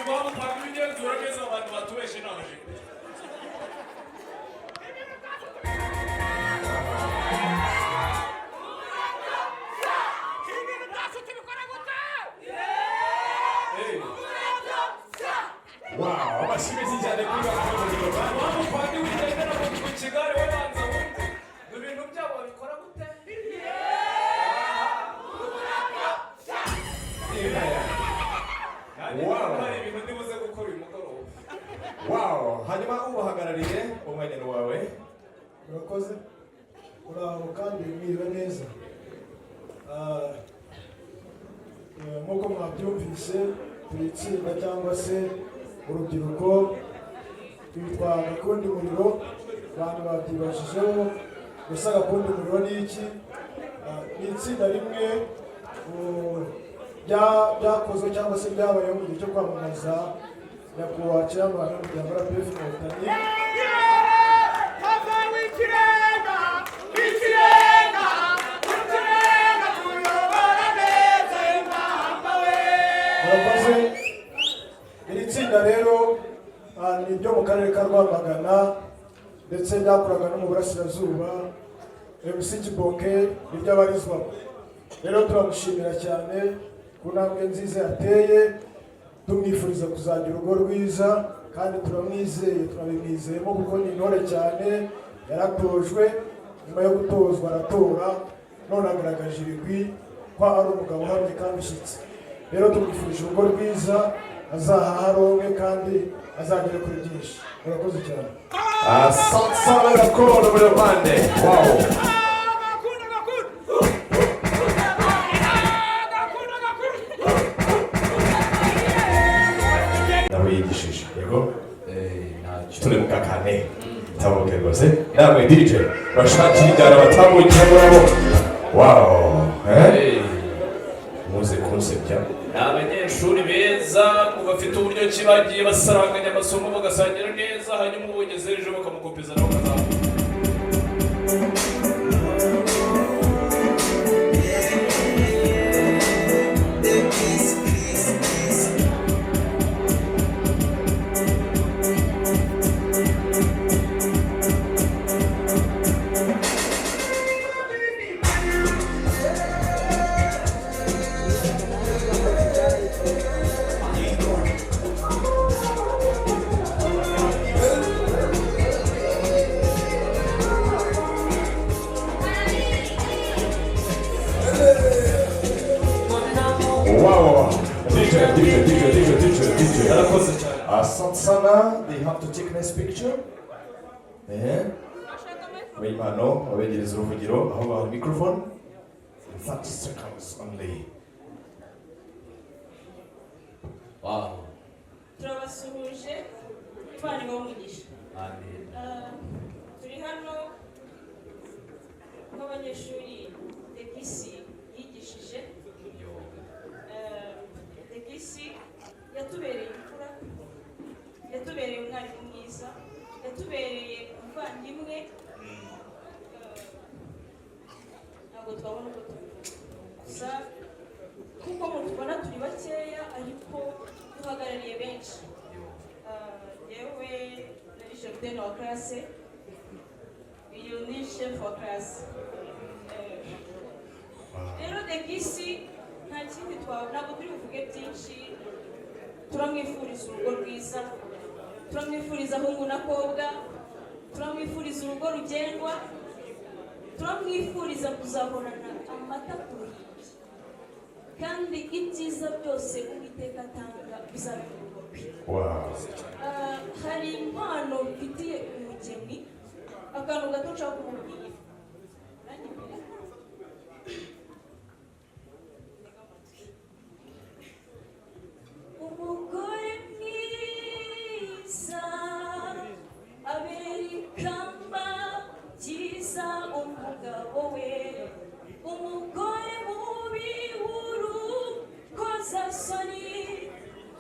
Rwamupanga igenzura neza, abantu batubeshe naje. Wow, amashyi menshi cyane kuri Bakunda. Rwamupanga wigendera mu kigare, we banza wumve ngo ibintu byabo babikora gute. Nanjye hari ibintu ndibuze gukora uyu mugoroba. Wow, hanyuma ubahagarariye, umwanya ni wawe. Murakoze, muraho kandi mwiriwe neza. Nk'uko mwabyumvise, turi itsinda cyangwa se urubyiruko twitwa Gakundi Muriro. Abantu babyibajijeho gusa, Gakundi Muriro ni iki? Ni itsinda rimwe byakozwe cyangwa se byabayeho mu gihe cyo kwamamaza nyakubahwa chairman w'umuryango RPF Inkotanyi. Ikirenga, ikirenga, ikirenga, tuyobora neza impamba we. Murakoze. Iri tsinda rero ni iryo mu karere ka Rwamagana, ndetse ryakoraga no mu burasirazuba. MC Kibonke niryo abarizwamo. Rero turamushimira cyane ku ntambwe nziza yateye, tumwifuriza kuzagira urugo rwiza, kandi turamwizeye, turabimwizeyemo kuko ni intore cyane. Yaratojwe, nyuma yo gutozwa aratora, none agaragaje ibigwi ko ari umugabo uhamye kandi ushyitse. Rero tumwifurije urugo rwiza, azahaha aronke kandi azagere kuri byinshi. Murakoze cyane. Asante sana Gakondo muri ruhande. Wow. Nawe yigishije, yego, turi mu kakane tambuke rwose. Namwe DJ bashakira injyana, batambuke murabo. Wow, eh, muze kunsebya. Ni abanyeshuri beza bafite uburyo ki bagiye basaranganya amasomo, bagasangira neza, hanyuma ubugeze ejo bakamukopeza nawe akazamuka. Wow. DJ, DJ, DJ, DJ, DJ, DJ. Arakoze cyane. Asante sana. They have to take nice picture. Eh? Impano abegereza uruvugiro aho baha microphone. In 30 seconds only. banyeshuri Degisi yigishije. Degisi yatubereye imfura, yatubereye umwarimu mwiza, yatubereye umuvandimwe. Ntabwo twabona uko tubivuga gusa, kuko mutubona turi bakeya ariko duhagarariye benshi. Yewe nari cheftaine wa classe, uyu ni chef wa classe. Rero Degisi nta kindi twaba, ntabwo turi buvuge byinshi. Turamwifuriza urugo rwiza, turamwifuriza hungu na kobwa, turamwifuriza urugo rugendwa, turamwifuriza kuzahorana amata ku ruhimbi, kandi ibyiza byose Uwiteka atanga bizabe mu rugo rwe. Hari impano mfitiye umugeni, akantu gato nshaka kumubwira. Uranyemerera? Ntega amatwi. Umugore mwiza abera ikamba ryiza umugabo we, umugore mubi w'urukozasoni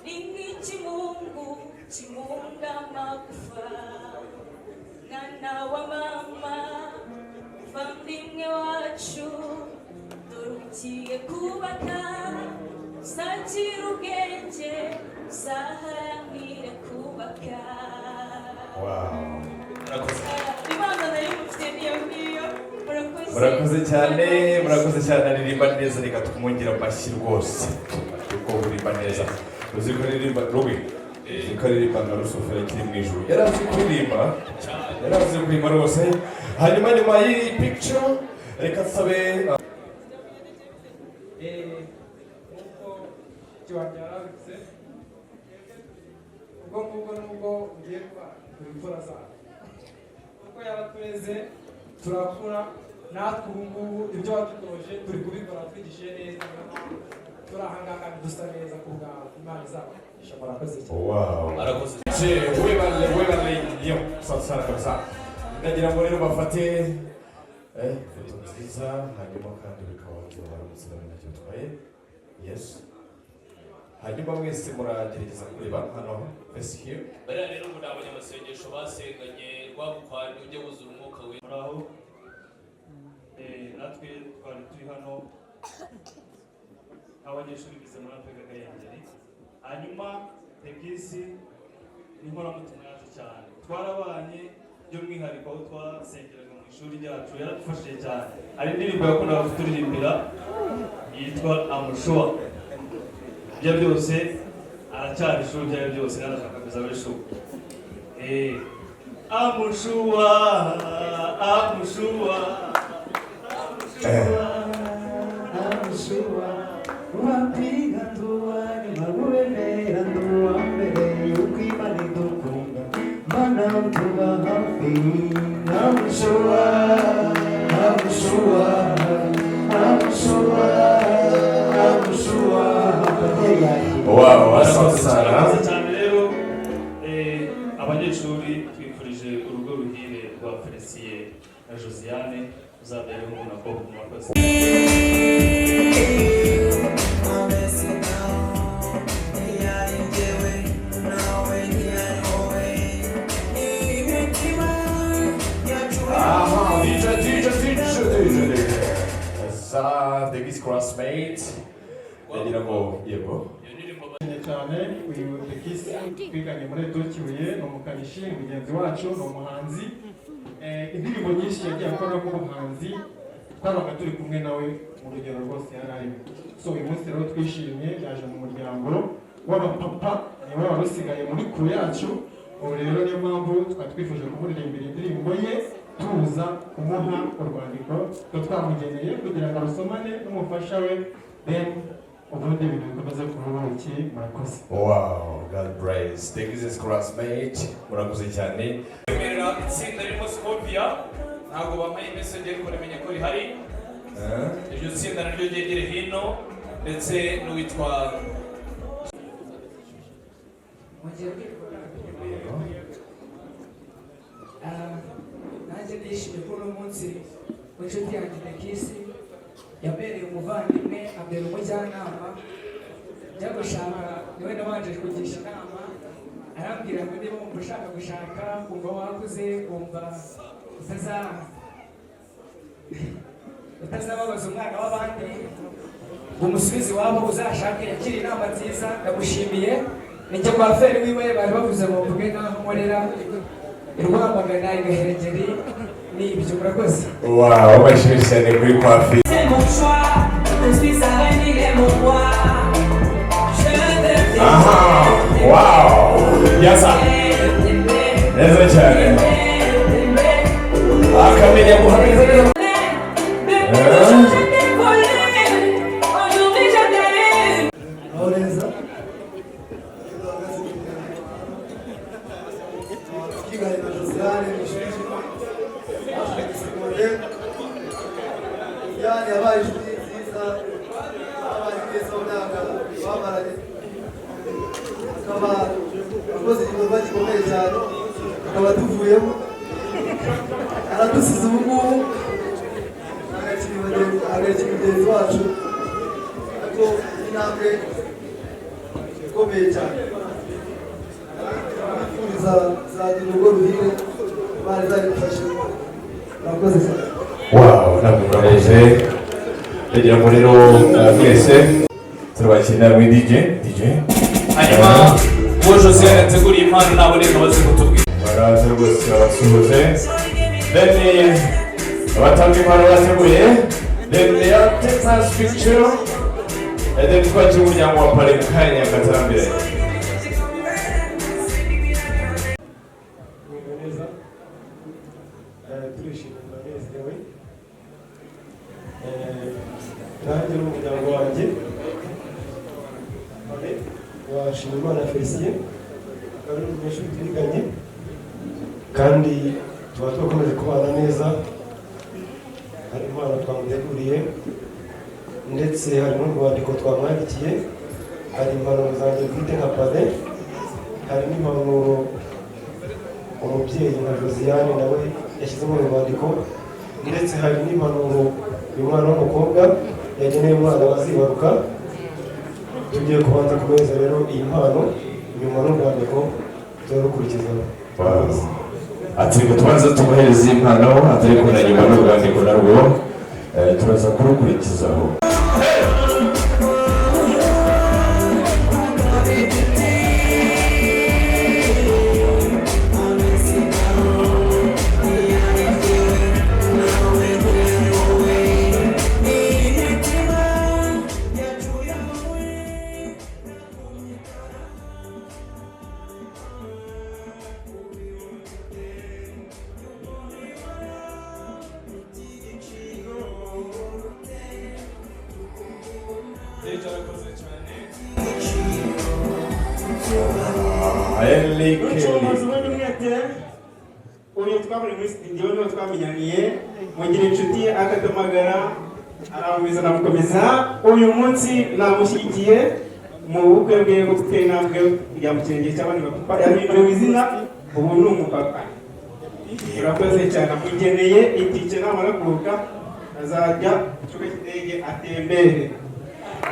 ni nk'ikimungu kimunga amagufa. Mwana wa mama, muvandimwe wacu, dore ugiye kubaka, uzakira ubwenge, uzaharanire kubaka. Imana nayo mufite niyo ngiyo. Murakoze. Murakoze cyane, murakoze cyane. Aririmba neza, reka tumwongere amashyi rwose kuko uririmba neza. Uzi ko aririmba rubi, uzi ko aririmba nka Rusufero akiri mu ijuru. Yari azi kuririmba, yari azi kuririmba rwose. Hanyuma nyuma y'iyi picture reka nsabe Nk'uko kiwanjye yarabivuze, ubwo ngubwo nubwo ugiye kuba turi imfura zacu, kuko yaratureze turakura, natwe ubu ngubu ibyo wadutoje turi kubikora, twigishije neza, niyo mpamvu turi aha ngaha kandi dusa neza ku bwawe. Imana izabagisha. Murakoze cyane. Wow. Je, webale webale yo. Asante sana kabisa. Ndagira ngo rero bafate ifoto nziza, hanyuma kandi bikaba baramutse ntacyo bitwaye. Yes. Hanyuma mwese muragerageza kureba hano, face here. Bariya rero ubu ni abanyamasengesho basenganye Rwabukwani ujye wuzura umwuka we. Muraho. Natwe twari turi hano nk'abanyeshuri bize muri APEGA Gahengeri. Hanyuma Tegisi ni inkoramutima yacu cyane, twarabanye, by'umwihariko aho twasengeraga mu ishuri ryacu yaradufashije cyane. Hari indirimbo yakundaga kuturirimbira yitwa "I'm Sure". Ibyo byose aracyari sure, ibyo ari byo byose narashaka kuzaba sure. I'm sure, I'm sure. I'm sure wapiga nduwa nyuma rubemera nduwa mbere yuko Imana idukunda, Mana utuba hafi. I'm sure, I'm sure, I'm sure, I'm sure. Wow, asante sana. Murakoze cyane rero. Abanyeshuri twifurije urugo ruhire rwa Felicien na Josiane, uzabereho umuntu akobwa. Murakoze. Aha, DJ, DJ, DJ, DJ, DJ. Za Davis classmate. Ndagira ngo yego. Cyane uyu Dekisi twiganye muri ETO Kibuye, ni umukanishi, ni mugenzi wacu, ni umuhanzi. Indirimbo nyinshi yagiye akora nk'umuhanzi twabaga turi kumwe nawe mu rugero rwose yari arimo. So uyu munsi rero twishimye, yaje mu muryango w'abapapa, niwe wari usigaye muri crew yacu. Ubu rero niyo mpamvu twari twifuje kumuririmbira indirimbo ye, tuza kumuha urwandiko tuba twamugeneye kugira ngo arusomane n'umufasha we, then ubundi ibintu bikomeze kuba ubuki. Murakoze. Wow, God bless. Davis classmate. Murakoze cyane. Kwemerera itsinda ririmo Scovia, ntabwo bampaye message ariko namenye ko rihari. Iryo tsinda naryo ryegere hino, ndetse n'uwitwa Mwongeye kwikora. Nanjye ndishimye ko uno munsi Inshuti yanjye Dekisi yambereye umuvandimwe, ambera umujyanama. Njya gushaka niwe nabanje kugisha inama, arambwira ngo niba wumva ushaka gushaka, wumva wakuze, wumva utazababaza umwana w'abandi ngo umusubize iwabo, uzashake. Yakira inama nziza, ndamushimiye. Nijye kwa feri wiwe bari bavuze ngo mvuge n'aho nkorera i Rwamagana, i Gahengeri. Ni ibyo, murakoze. Wow, bashimye cyane kuri kwafi. C'est mon choix, je suis sa reine, il est mon roi. Je veux Aha, wow, yasa neza cyane, akamenya guhamiriza neza. Aujourd'hui je t'aime. Aho neza twiganye na Josiane mu ishuri rimwe segonderi. Josiane yabaye inshuti nziza, yabaye neza mu myaka bamaranye, akaba akoze igikorwa gikomeye cyane, akaba tuvuyemo aradusize. Ubu ngubu agakiri mugenzi wacu, ariko intambwe ikomeye cyane. Twifuriza kuzagira urugo ruhire, Imana izabigufashe. Murakoze cyane. Wow, ntabwo murakoze. Ndagira ngo rero mwese turabakira muri DJ DJ. Hanyuma uwo Josiane yateguriye impano naboneka baze kutubwira. Baraza rwose babasuhuze, then abatanga impano bateguye, then they are take nice picture and then twakira umuryango wa pare mu kanya katarambiranye. Mwiriwe neza. Turishimye, turanezerewe. Nanjye n'umuryango wanjye Pare wa Nshimiyimana Felicien, akaba ari umunyeshuri twiganye kandi tuba twakomeje kubana neza. Hari impano twamuteguriye, ndetse hari n'urwandiko twamwandikiye, hari impanuro zanjye bwite nka pare, hari n'impanuro umubyeyi nka Josiane nawe yashyize mu rwandiko, ndetse hari n'impanuro uyu mwana w'umukobwa yageneye umwana bazibaruka. Tugiye kubanza kumuhereza rero iyi mpano, nyuma n'urwandiko turarukurikizaho. Ati reka tubanze tumuhereze iyi mpano, atari ko na nyuma n'urwandiko narwo turaza kurukurikizaho. Cyarakoze cyane. Eli Kelly. Umwete uyu twaburi muri studio niho twamenyaniye, mugira inshuti akaduhamagara, aramukomeza, aramukomeza. Uyu munsi namushyigikiye mu bukwe bwe bwo gutera intambwe kujya mu kirenge cy'abandi bapapa, yahinduriwe izina, ubu ni umupapa. Urakoze cyane. Amugeneye itike, namara kuruhuka azajya ku kibuga cy'indege atembere.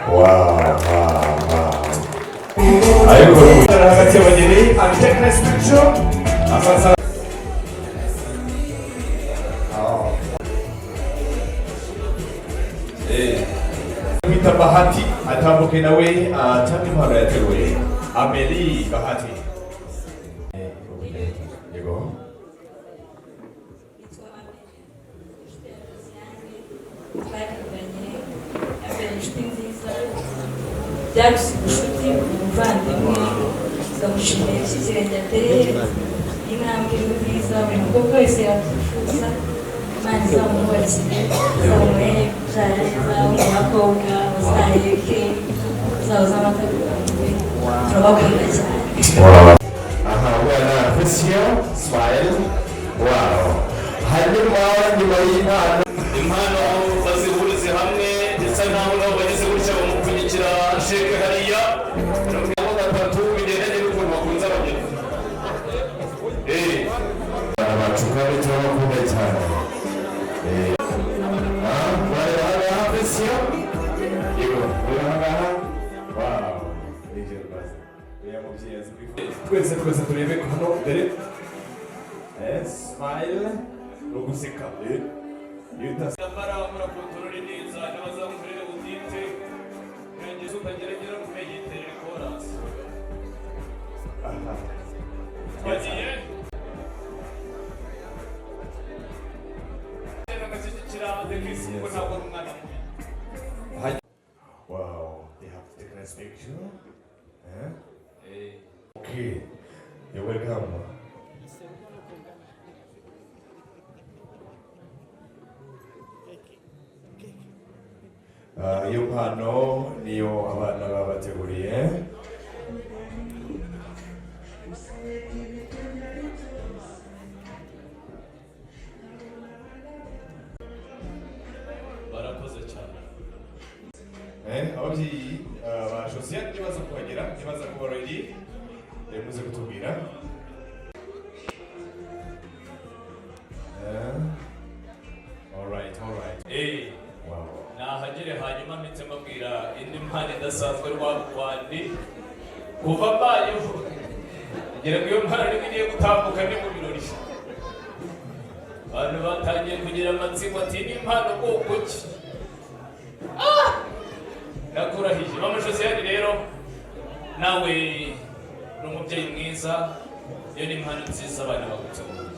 Wow. Ariko hagati y'abageni and take nice picture. Asante. Mwita Bahati atambuke nawe atange impano yateguye. Amelie Bahati. Yego. Nitwa Amelie, inshuti ya Josiane, twariganye, yambere inshuti nziza, byaruse ubucuti, umuvandimwe. Ndamushimiye ikirenge ateye, intambwe nziza buri mukobwa wese yakwifuza. Imana izamwubakire, izamuhe kubyara neza, umukobwa uzaheke, uzahoze amata ku kanwa. Turabakunda cyane. Wow. Aha, ubona Felicien, smile. Wow. Hanyuma nyuma y'impano Impano bazihurize hamwe, bisa nkaho nabo bageze gutya bamupfunyikira sheke hariya 3 bigendanye n'ukuntu bakunze abageni. Bacu kandi turabakunda cyane. Uriya mubyeyi azi kwifotoza. Twese twese turebe hano dore. Smile ni uguseka. Iyo utaseka Ndambara murakontorore neza n'abazamukorere butite gerageza utagerageza kumenya iterere korasi twagiye agashyigikira The Kiss kuko ntabwo ari umwana mubi. Wow, they have taken a picture. Eh? Okay, you're welcome. Ah, iyo mpano niyo abana babateguriye. Barakoze cyane. Ababyeyi ba Josiane nibaza kuhagera, nibaza kuba ready, muze kutubwira. All right, all right. Wow. Nahagere hanyuma mpite mbabwira indi mpano idasanzwe Rwabukwandi kuva mbayeho ngira ngo iyo mpano nibwo igiye gutambuka ni mu birori abantu batangiye kugira amatsiko ati ni impano bwoko ki? Ah! Ndakurahije mama Josiane rero nawe ni umubyeyi mwiza, iyo ni impano nziza abana baguteguriye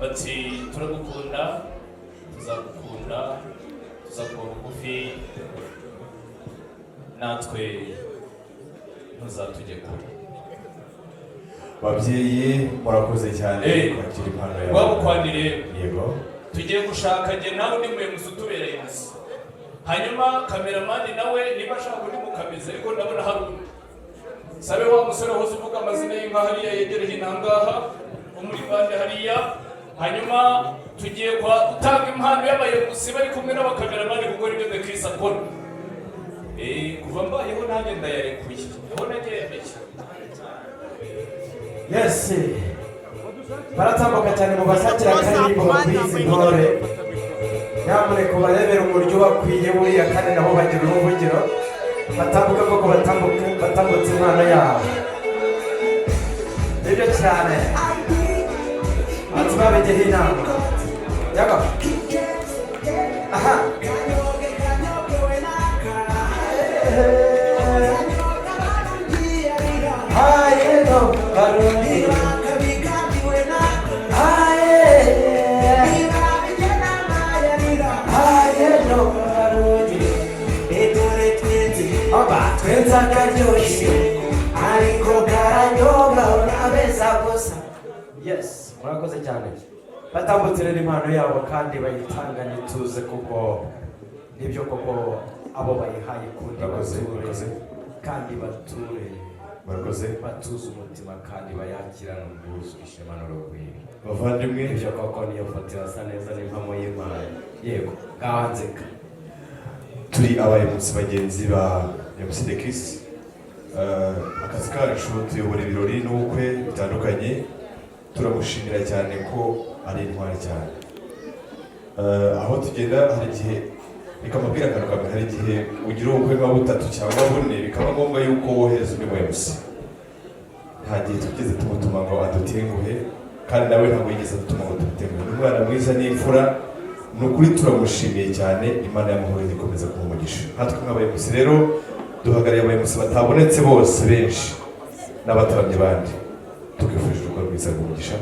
bati turagukunda, tuzagukunda, tuzakuba bugufi, natwe ntuzatujye kure. Babyeyi murakoze cyane kwakira impano yawe. Rwabukwandi rero Yego. Tugiye gushaka njye nawe undi muyobozi utubereye gusa, hanyuma cameraman nawe niba ashaka undi mukamizi, ariko ndabona hari undi. Sabe wa musore wahoze uvuga amazina y'inka hariya yegereye intangaha wo muri bande hariya. Hanyuma tugiye kwa gutanga impano y'abayobozi bari kumwe n'abakameramani gukora ibyo The Kiss akora. Kuva mbayeho nanjye ndayarekuye niho nagendeye. Yes, baratambuka cyane mu basakira akaririmbo bakwiye izi ntore. Nyamuneka ubarebere umuryo bakwiye buriya, kandi nabo bagira uruvugiro. Batambuka koko, batambuke, batambutse impano yabo, nibyo cyane. Ati babigeho inama yago aha. Haye no Barundi, haye haye no Barundi, oba twenze akaryoshye ariko karanyobwa urabeza gusa. Yes, murakoze cyane. Batambutse rero impano yabo kandi bayitanganye ituze, kuko nibyo koko abo bayihaye kundi Murakoze, bature murakoze. kandi bature Murakoze. Batuze umutima kandi bayakirane ubwuzu, ishema n'urugwiro. Bavandimwe, ibyo koko niyo foto irasa neza n'impamo y'Imana. Yego, ngaho nzeka. Turi abayobozi bagenzi ba MC The Kiss. Akazi kacu tuyobora ibirori n'ubukwe bitandukanye. Turamushimira cyane ko ari intwari cyane. Aho tugenda hari igihe reka mbabwire akantu kamwe, hari igihe ugira ubukwe nka butatu cyangwa bune bikaba ngombwa yuko wohereza undi mu MC. Nta gihe tugeze tumutuma ngo adutenguhe, kandi nawe ntabwo yigeze adutuma ngo tumutenguhe. Ni umwana mwiza n'imfura, ni ukuri turamushimiye cyane. Imana y'amahoro ikomeza kumuha umugisha. Natwe nk'abayobozi rero duhagarariye abayobozi batabonetse bose benshi n'abataramye bandi, tukifurije urugo rwiza rw'umugisha,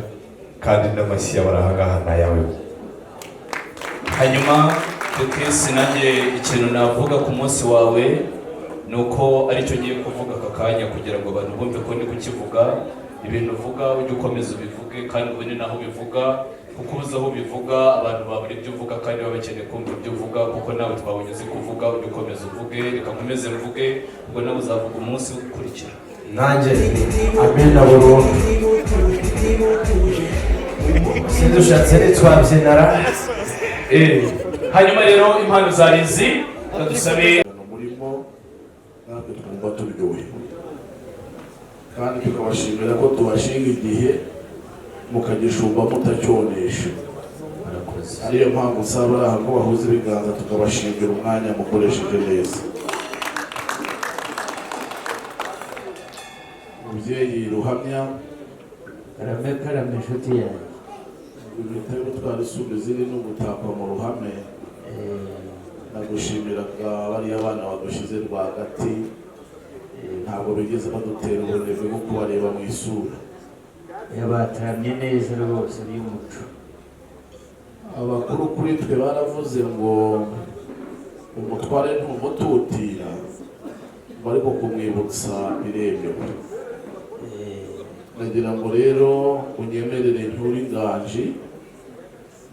kandi n'amashyi y'abari aha ngaha ni ayawe. Hanyuma The Kiss, nanjye ikintu navuga ku munsi wawe ni uko aricyo ngiye kuvuga aka kanya kugira ngo abantu bumve ko ndi kukivuga. Ibintu uvuga ujye ukomeza ubivuge kandi ubone n'aho ubivuga, kuko ubuze aho ubivuga abantu babura ibyo uvuga kandi baba bakeneye kumva ibyo uvuga, kuko nawe twabonye uzi kuvuga. Ujye ukomeza uvuge, reka nkomeze mvuge, ubwo nawe uzavuga umunsi ukurikira. Nanjye amena burundu, sindushatse ntitwabyinara. Hanyuma rero impano zari izi, dusabe murimo natwe twumva turyohewe kandi tukabashimira ko tubashinga igihe mukagishumba mutacyonesha. Ariyo mpamvu nsaba aha ko bahuza ibiganza tukabashimira umwanya mukoresheje neza. Mubyeyi Ruhamya. Karame, karame, inshuti yanjye. Impeta yo gutwara isubizi ni ugutakwa mu ruhame. Nagushimiraga bariya bana badushyize rwagati, ntabwo bigeze badutera ubunebwe bwo kubareba mu isura. Bataramye neza rwose by'umuco. Abakuru kuri twe baravuze ngo umutware ntumututira, ngo ariko kumwibutsa biremewe. Nagira ngo rero unyemerere nture inganji,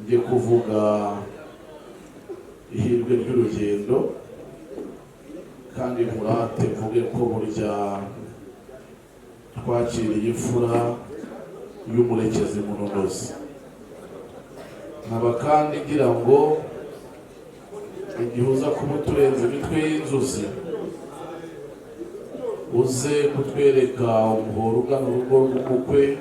njye kuvuga ihirwe ry'urugendo, kandi nkurate mvuge ko burya twakiriye imfura y'umurekezi munonozi. Nkaba kandi ngira ngo igihe uza kuba uturenze imitwe y'inzuzi, uze kutwereka umuhoro ugana urugo rw'umukwe,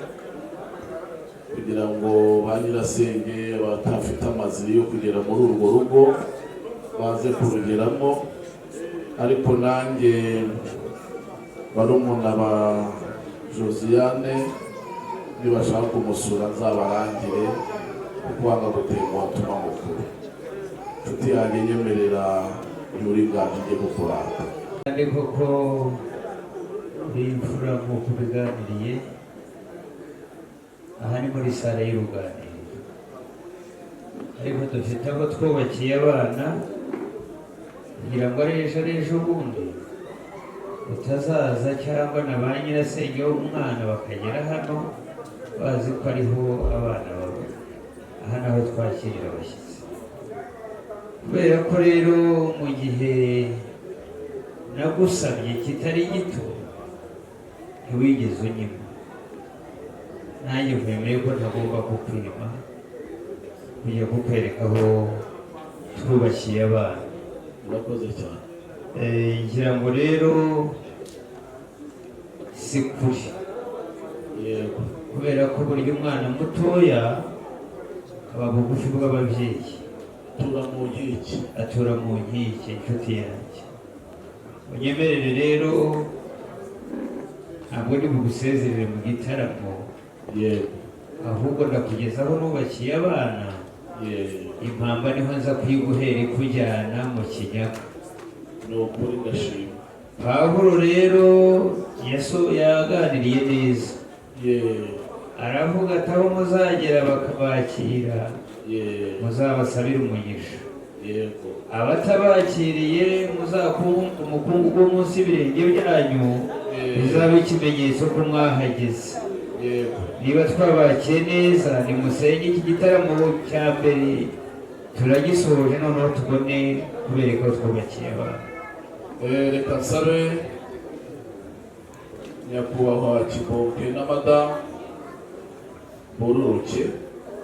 kugira ngo ba nyirasenge batafite amazi yo kugera muri urwo rugo baze kurugeramo. Ariko nanjye barumuna ba Josiane nibashaka kumusura nzabarangire, kuko wanga gutenguha tuma mukuru. Inshuti yanjye, nyemerera yuri inganji njye kukurata. Kandi koko uri imfura nk'uko ubiganiriye. Aha ni muri sale y'uruganiriro, ariko dufite aho twubakiye abana kugira ngo ari ejo ari ejo bundi utazaza cyangwa na ba nyirasenge w'umwana bakagera hano bazi ko ariho abana baba. Aha naho twakirira abashyitsi, kubera ko rero mu gihe nagusabye kitari gito ntiwigeze unyima, nanjye nkwemeye ko ntagomba kukwima, kujya kukwereka aho twubakiye abana. Urakoze cyane. Ngira ngo rero si kure. Yego. Kubera ko burya umwana mutoya aba bugufi bw'ababyeyi. Atura mu nkike. Atura mu nkike, inshuti yanjye. Unyemerere rero, ntabwo ndi bugusezerere mu gitaramo. Yego. Ahubwo ndakugezaho nubakiye abana. Yego. Impamba niho nza kuyiguhera ikujyana mu kinyaga. Ni ukuri ndashima. Pawulo rero Yesu yaganiriye neza. Yego. Aravuga ati aho muzagera bakabakira, muzabasabire umugisha. Yego. Abatabakiriye muzakunguke umukungugu wo munsi y'ibirenge byanyu, bizabe ikimenyetso ko mwahageze. Yego. Niba twabakiye neza, nimusenge iki gitaramo cya mbere turagisoje, noneho tubone kubereka ko twubakiye abantu. Reka nsabe nyakubahwa Kibonke na madamu bororoke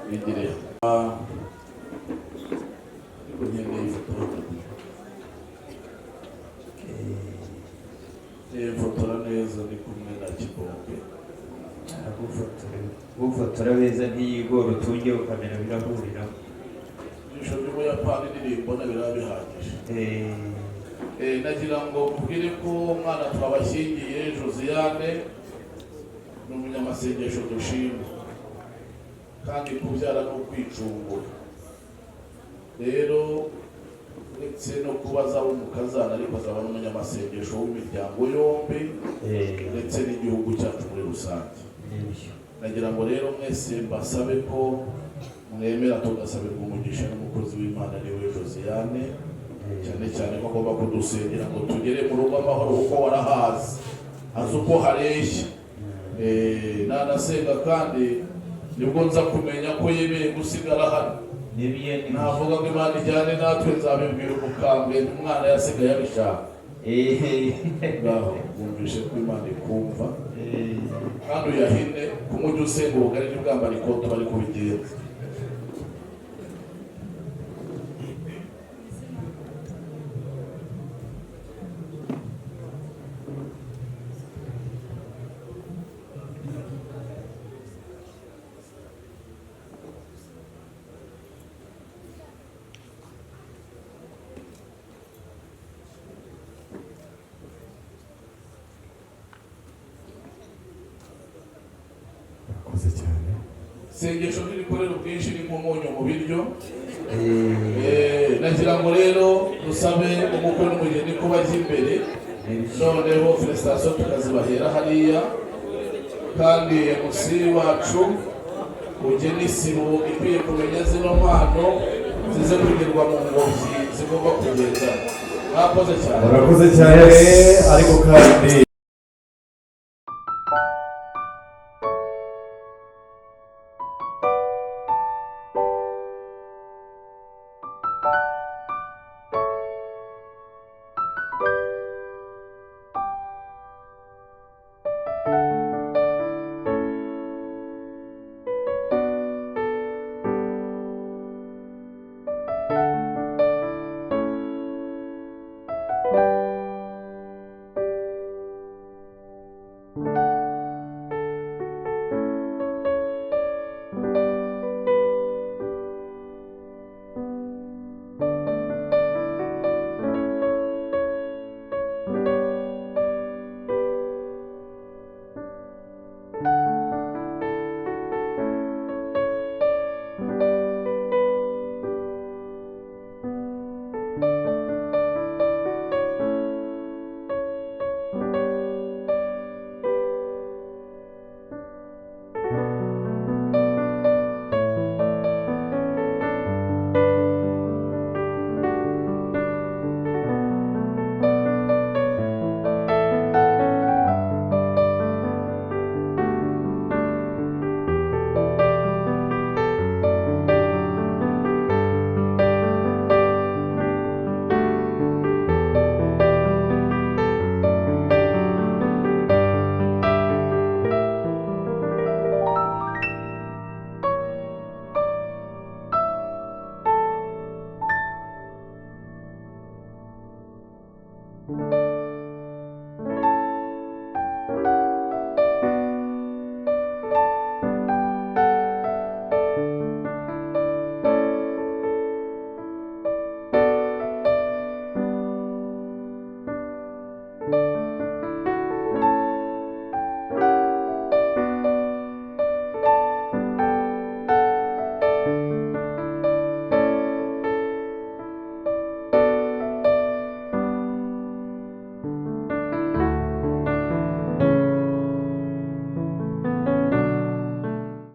bigire. Nkeneye ifoto, mfotora neza ndi kumwe na Kibonke. Gufotora beza ntiyigora, utunge ukamera birahuriramo. Ijisho ry'Umuyapani nirimbona biraba bihagije. Nagira ngo mubwire ko umwana twabashyingiye Josiane ni umunyamasengesho dushima, kandi kubyara no kwicungura. Rero uretse no kuba azaba umukazana, ariko azaba n'umunyamasengesho w'imiryango yombi ndetse n'igihugu cyacu muri rusange. Nagira ngo rero mwese mbasabe ko mwemera tugasabirwa umugisha n'umukozi w'Imana ariwe Josiane, cyane cyane ko agomba kudusengera ngo tugere mu rugo amahoro, kuko warahazi, azi uko hareshya. Nanasenga kandi nibwo nza kumenya ko yemeye gusigara hano. Navuga ngo Imana ijyane natwe, nzabibwira umukambwe umwana yasigaye abishaka. Ngaho wumvishe ko Imana ikumva, kandi uyahine kumujya usenga ubugari ntibwambara ikote bari kubigenza. Murakoze cyane. Isengesho ntirikorera ubwinshi, ni nk'umunyu mu biryo. Nagira ngo rero dusabe umukwe n'umugeni ko bajya imbere, noneho félicitations tukazibahera hariya. Kandi MC wacu ugena isibo ikwiye kumenya zino mpano zize kugerwa mu ngobyi zigomba kugenda. Mwakoze cyane. Murakoze cyane, ariko kandi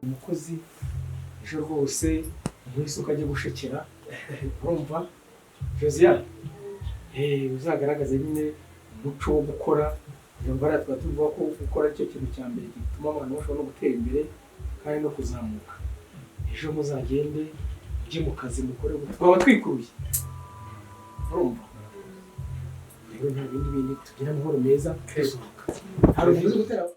Umukozi ejo rwose umuhe isuka ajye gushekera, urumva Josiane? Uzagaragaze nyine umuco wo gukora, kugira ngo hariya tuba tuvuga ko gukora aricyo kintu cya mbere gituma abantu bashobora no gutera imbere kandi no kuzamuka. Ejo muzagende mujye mu kazi mukore, twaba twikuruye, urumva? Rero nta bindi bintu, tugira amahoro meza, dusohoka hari umuntu uzi gutera.